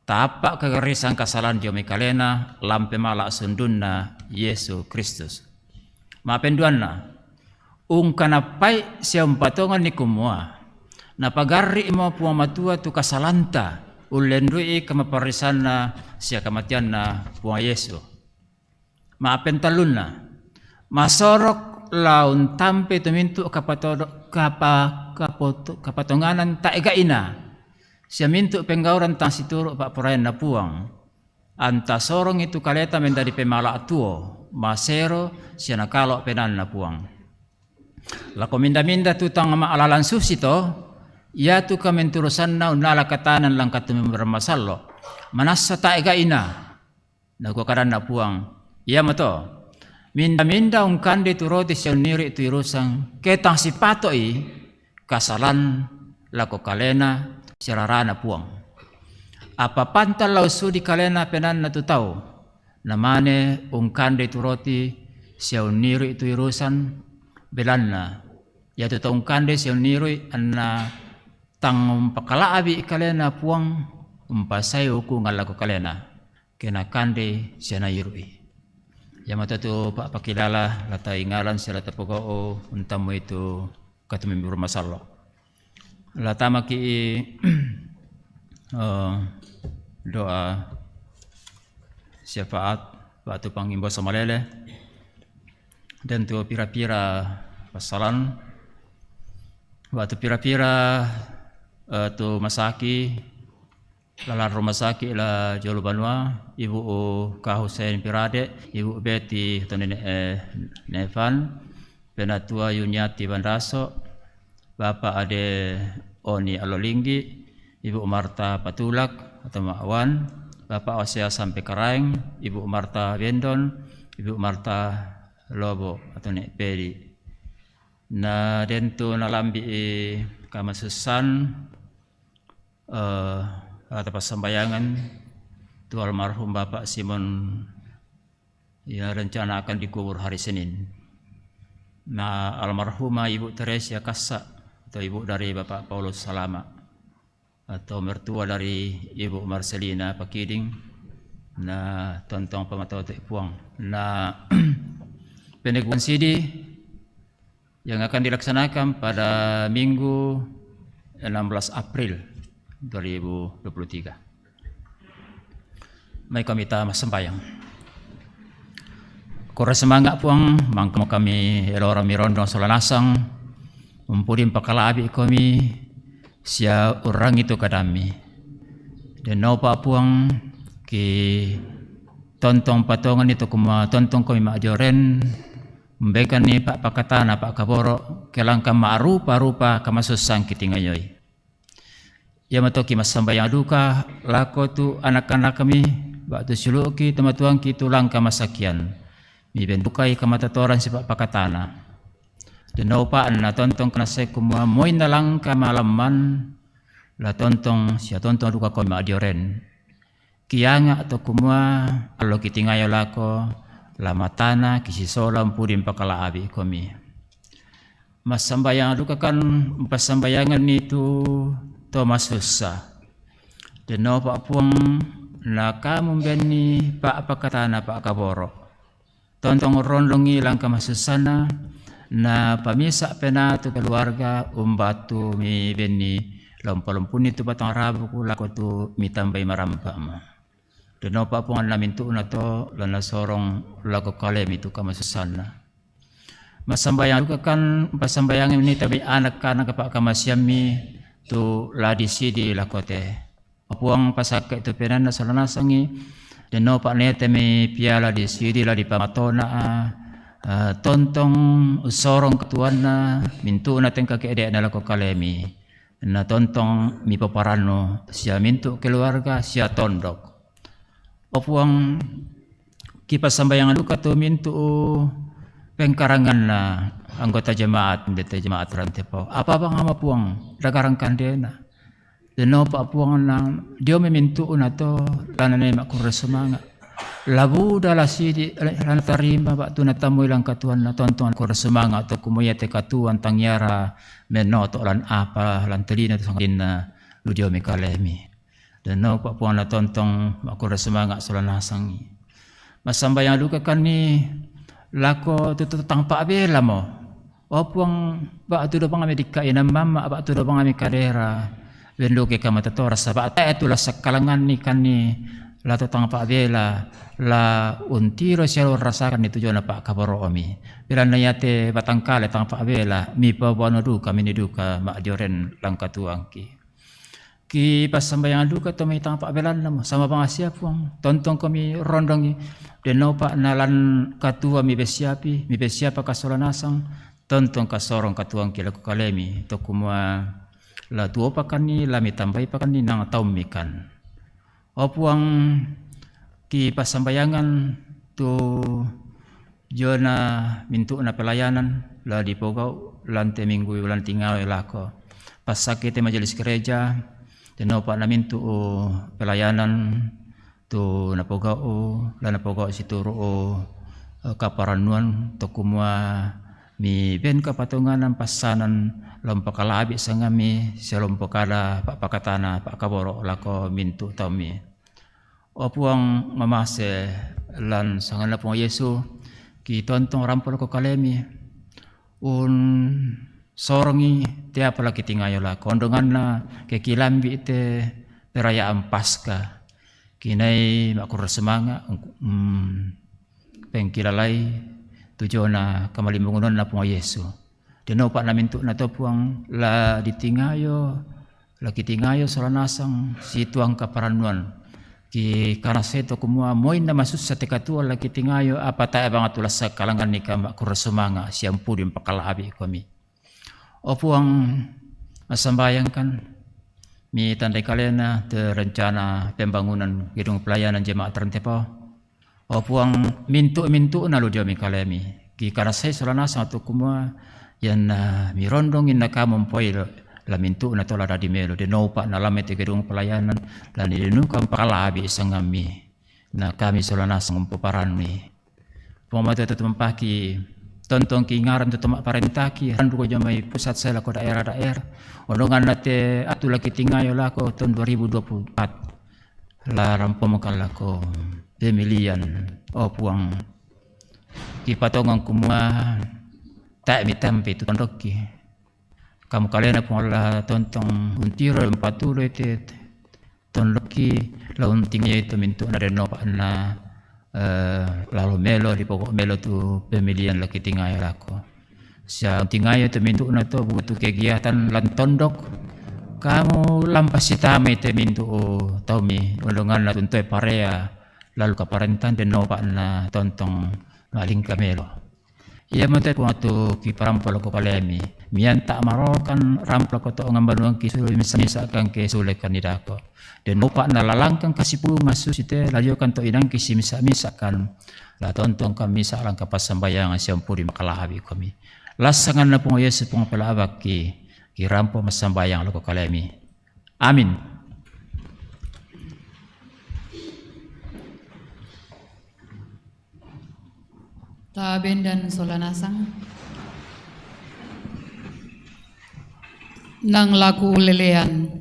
taappa' kagarisan kasalan dio mai kalena, lampe mala' sundunNa Yesu Kristus. Ma'penduanna, ungkanappai sia umpatonganni kumua, napagarri'mo Puang Matua tu kasalanta, ullendu'i kamaparrisanna sia kamateanNa Puang Yesu. Ma'pentallunna, masorok la untampe tu mintu' kapatodo-, kapa-, kapotu-, kapotonganan tae' ga'ina, sia mintu' penggauran tang situru' pa'poraianNa Puang. Anta sorongi tu kaleta mendadi pemala' tuo, masero sia nakalo' penaanNa Puang. Lako minda-minda tu tang ma'lalan susito, iatu kamenturusanna unnala katanan lan katumimburan masallo', manassa tae' ga'ina. Nakua kadanNa Puang, iamoto, minda-minda ungkandei tu roti sia unnirui tu irusang, ke tang sipato'i kasalan lako kalena sia rarana Puang. Apa pantan la ussudi kalena penaanna tu tau, namane ungkandei tu roti sia unnirui tu irusang, belanna iatu tau ungkandei sia unnirui anna tang umpakala'bi kalena Puang, umpasai ukungan lako kalena, ke nakandei sia nairui. Iamoto tu pa'pakilala la taingaran sia la tapogau' untammui tu katumimburan masallo'. La tamaki, eh, doa syafaat ba'tu pangimbau samalele, dan tu pira-pira passalan, ba'tu pira-pira, eh, tu masaki, lalan rumah sakit la jolo banua, Ibu Ka Hussein Pirade, Ibu Betty atau Nenek, eh, Nevan, Penatua Yuniati Bandaso, Bapak Ade Oni Alolinggi, Ibu Marta Patulak atau Mak Wan, Bapak Osea Sampe Karaeng, Ibu Marta Bendon, Ibu Marta Lobo atau Nek Pedi. Na den tu nalambi i kamasussan, eh, ata passambayangan tu almarhum Bapak Simon yang rencana akan dikubur hari Senin. Na almarhumah Ibu Teresia Kassa atau ibu dari Bapak Paulus Salama atau mertua dari Ibu Marcelina Pakiding, na tontong pamatote Puang. Na peneguan sidi yang akan dilaksanakan pada Minggu enam belas April dua ribu dua puluh tiga. Mai kami ta massambayang. Kurre sumanga' Puang, mangkamo kami elora mirondong sola nasang, umpudi umpakala'bi komi sia urrangi tu kadammi. Dennopa Puang, ki tontong patonganni tu kumua tontong komi ma'joren, umbekanni pa'pakatana pa'kaboro', ke langka ma'rupa-rupa kamasussan kitingayoi. Iamoto ki massambayang duka lako tu anak-anakmi, ba'tu siulu'ki tomatuangki tu langka masakian. Miben dukai kamatatoran sipa'pakatana. Dennopa anna tontong kanassai kumua moi nalangka malamman, la tontong sia tontong duka komi ma'dioren. Kianga' to kumua allo kitingayo lako, la matana kisisola umpudi umpakala'bi komi. Massambayang duka kan umpassambayanganni tu to masussa. Dennopa Puang, na kamu umbenni pa'pakatana pa'kaboro'. Tontong urrondongi langka masussanna, na pamisa' penaa tu keluarga umbattu mibenni la umpalompunni tu batang rabuku lako tu mitambai marampa'mu. Dennopa Puang anna mintu'na to la nasorong lako kalemi tu kamasussanna. Massambayang duka kan passambayanganni tabi anak-anak pa'kamasiammi tu la disidi lako te. Puang, pasakkai tu penaanna sola nasangi, dennopa netemi piala disidi la dipamatona, eh, tontong ussorong katuoanna, mintu'na tengka ke'de'na lako kalemi. Na tontong mipaparannu sia mintu' keluarga sia tondok. O Puang, kipassambayang duka tu mintu' pengkaranganna anggota jemaat, pendeta jemaat Rantepao. Apa bang ama Puang, dagarang kandena. Dennopa Puang na dio mai mintu'na to la nanii makkurre sumanga'. La buda la sidi la natarima ba'tu natamui lan katuoanna, tontong ko sumanga' to kumua iate katuoan tangiara mennoto' lan apa lan tolino to sangadinna lu dio mai kalemi. Denno pa Puang na tontong ma'kurre sumanga' sola nasangi. Massambayang dukakanni lako tu tang pa'belamo. O Puang, ba'tu domangami dikka' inang mamma', ba'tu domangami kadera, wenduke kamatotora, saba' tae' tu la sakkalanganni kanni la to tang pa'bela, la untiro sia la urrasakanni tu jona pa'kaboro'omi. Belanna iate batangkale tang pa'bela, mipabuano duka, mini duka ma'dioren lan katuoangki. Kipassambayang duka to mai tang pa'belannamo, sama bangsia Puang, tontongko mirondongi, denno pa na lan katuoan mibessiapi, mibessiapa kasola nasang, tontong kasorong katuoangki lako kalemi, to kumua la tuopakanni, la mitambaipakanni, nang taummikan. O Puang, kipassambayangan tu jona mintu'na pelayanan la dipogau' lan te minggu lan tingayo lako. Passakke te majelis gereja, denno pa na mintu' pelayanan tu napogau', la napogau' situru', eh, kaparannuan to kumua miben kapatonganan passanan la umpakalabi sangammi sia la umpakada pa'pakatana pa'kaboro' lako mintu' taummi. O Puang, mamase lan sanganna Puang Yesu, kitontong rampo lako kalemi, unsorongi te apa la kitingayo lako, ondonganna ke kilambi' te perayaan Paskah, kinai ma'kurre sumanga', mm, pengkilalai tu jona kamalimbangunanna Puang Yesu. Denno pa na mintu'na to Puang la ditingayo, la kitingayo sola nasang situang kaparannuan. Kikanasai to kumua moi na masussa te katuoan la kitingayo, apa tae' bang tu la sakkalanganni ka ma'kurre sumanga' sia umpudi umpakalabi komi. O Puang, massambayangkan mitandai kalena te rencana pembangunan gedung pelayanan jemaat Rantepao. O Puang, mintu'-mintu'na lu dio mai kalemi. Kikanasai sola nasang tu kumua ianna mirondong inna kamu mpoi la mintu'na to la dadi melo, denno pa na la mai te gedung pelayanan la nidinuka umpakalabi sangammi. Na kami sola nasang umpoparanni. Puang Matua, to tumampaki, tontong kingaran to ma'parentaki, randuko jomai pusat sae lako daerah-daerah. Ondonganna te atu la kitingayo lako taun dua ribu dua puluh empat. La rampomokan lako pemilihan, o Puang. Kipatongan kumua tae' mitampe tu tondokki. Kamu kalena Puang la tontong untiro umpatudui te tondokki la untingayoi to mintu'na, denno pa na, eh, lalo melo, dipogau' melo tu pemilihan la kitingayo lako. Sia untingayoi to mintu'na to butu kegiatan lan tondok. Kamu la umpassitamai te mintu' taummi, ondonganna tu ntoe parea lalu kaparentan, denno pa na tontong malingka melo. Iamote Puang tu kiparampo lako kalemi, mianta' marokan rampo lako to ongan banuangki sule misa'-misa'kan ke sule kannidako. Denno pa na la langkang kasipulungan susite la diokan to inangki simisa'-misa'kan, la tontong kan misa' lan kapassambayangan sia umpudi makalabi komi. Lan sanganna Puang Yesu Puang pela'bakki, kirampo massambayang lako kalemi. Amin. Tabendan sola nasang. Nang laku lelean.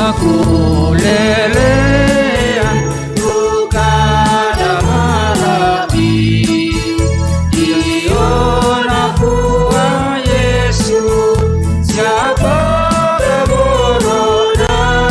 Aku lelean tu kada marabi, diona Puang Yesu, siapa kaborona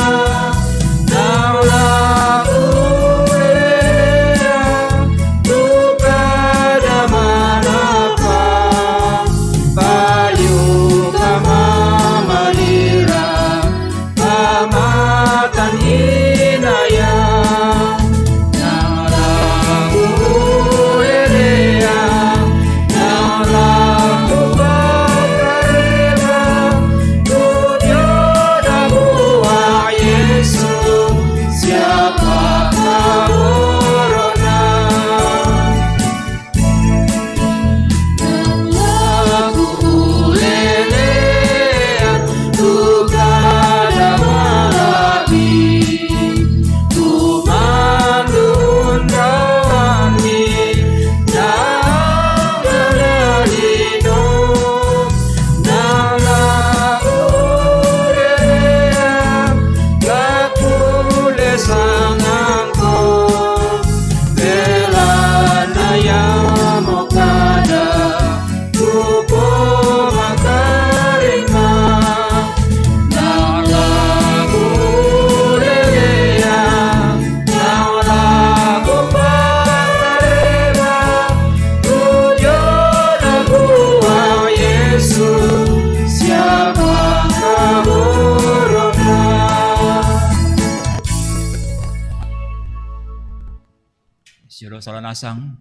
Sola nasang,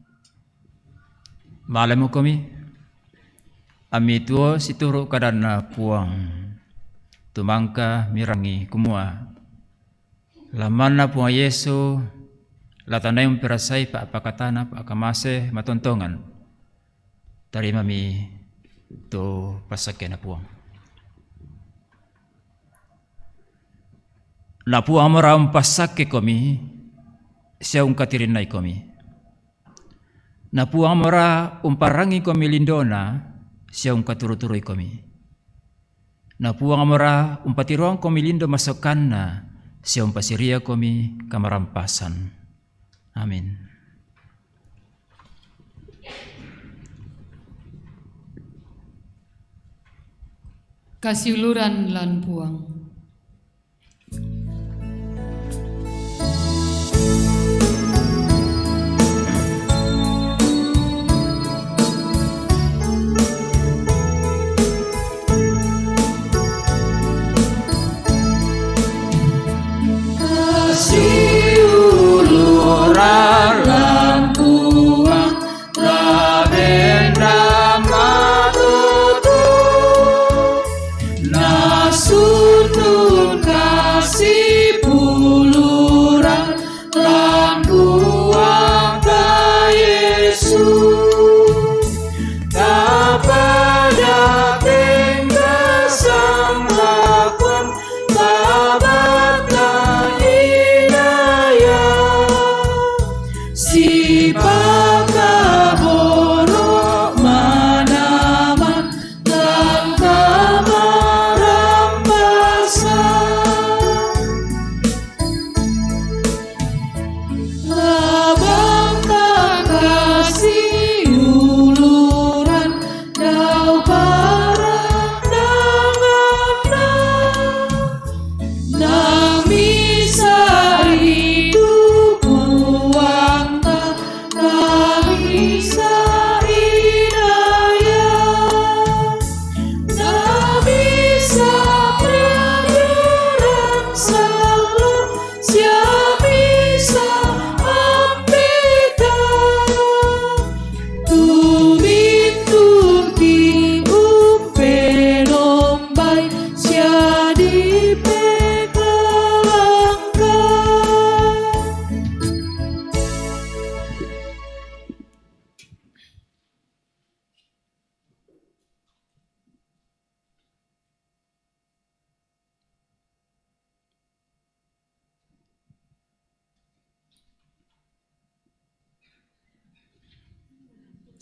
malemo komi, ami tuo situru' kadanNa Puang, tumangka mirangi kumua, lamanNa Puang Yesu, la tanai umperasai pa'pakatana pa'kamase matontongan. Tarimami tu passakkena Puang. Na Puang amora umpassakke komi, sia ungkatirinnai komi. Na Puang amora umparangi komi lindona, sia ungkaturu-turui komi. Na Puang amora umpatiroang komi lindo masokkanna, sia umpasiria komi kamarampasan. Amin. Kasiuluran lan Puang. Kasiuluran lan Puang, labenna matutu, na sundun kasiuluran lan Puangta Yesus. Tapada tenggasan lakon tabatta inaya, sipakaboro manaman lan kamarampasan. Labang takasi uluran dao parandanganna, nang misa ritu Puangta, nang misa inaya, nang misa pelajaran sallo, sia misa ampeta, tumintuki umpenombai sia dipekalangka.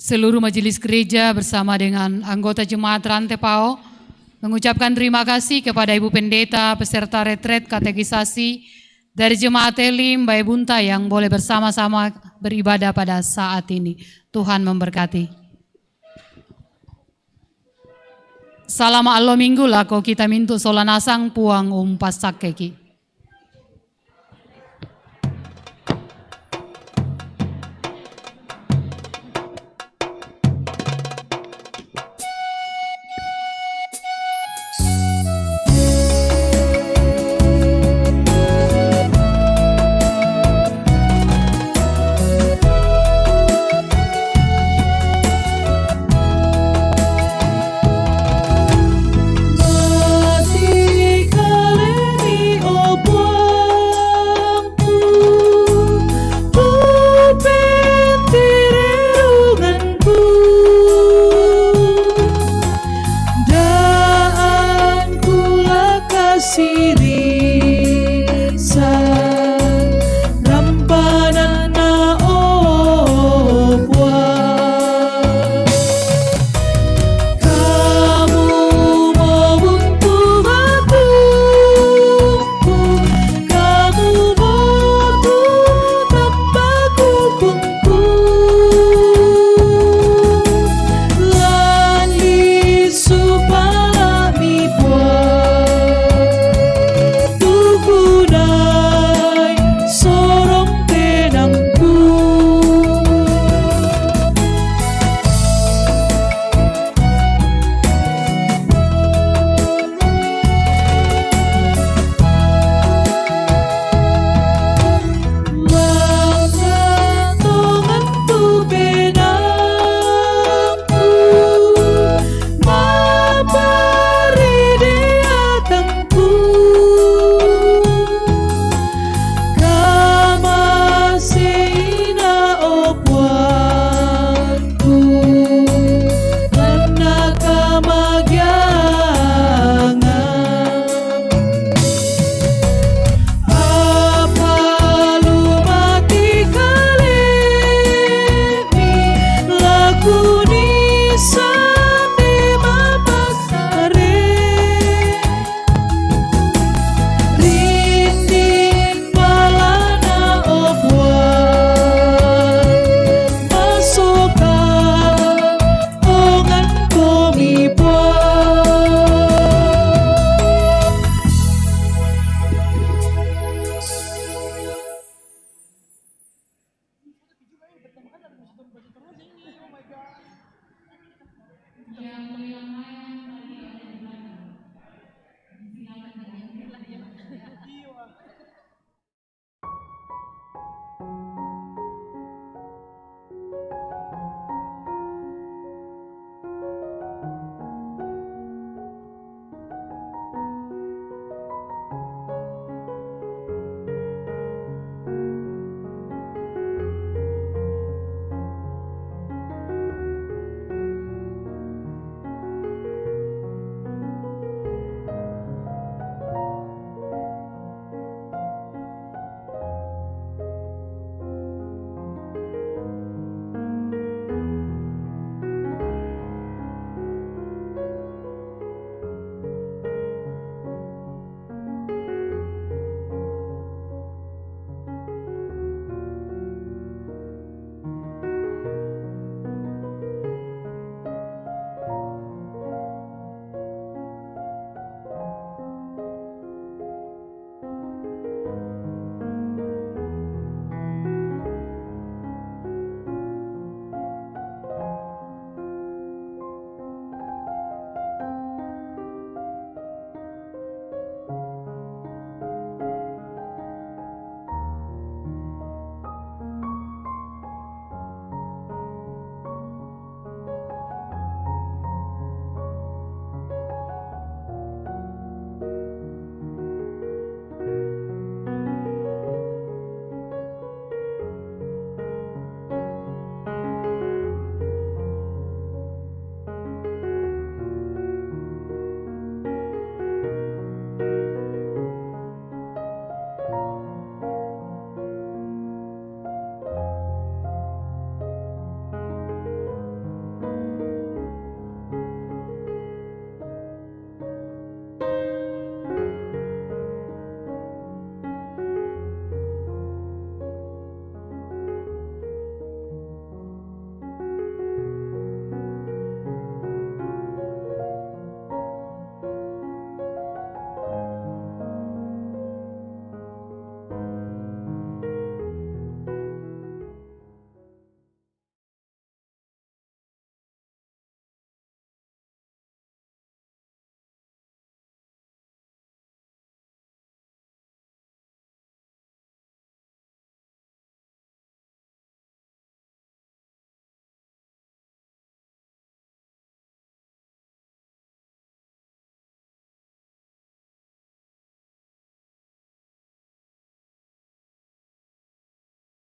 Seluruh majelis gereja bersama dengan anggota jemaat Rantepao mengucapkan terima kasih kepada Ibu Pendeta peserta retret katekisasi dari Jemaat Elim Baebunta yang boleh bersama-sama beribadah pada saat ini. Tuhan memberkati. Salama' allo Minggu lako kita mintu' sola nasang, Puang umpassakkeki'.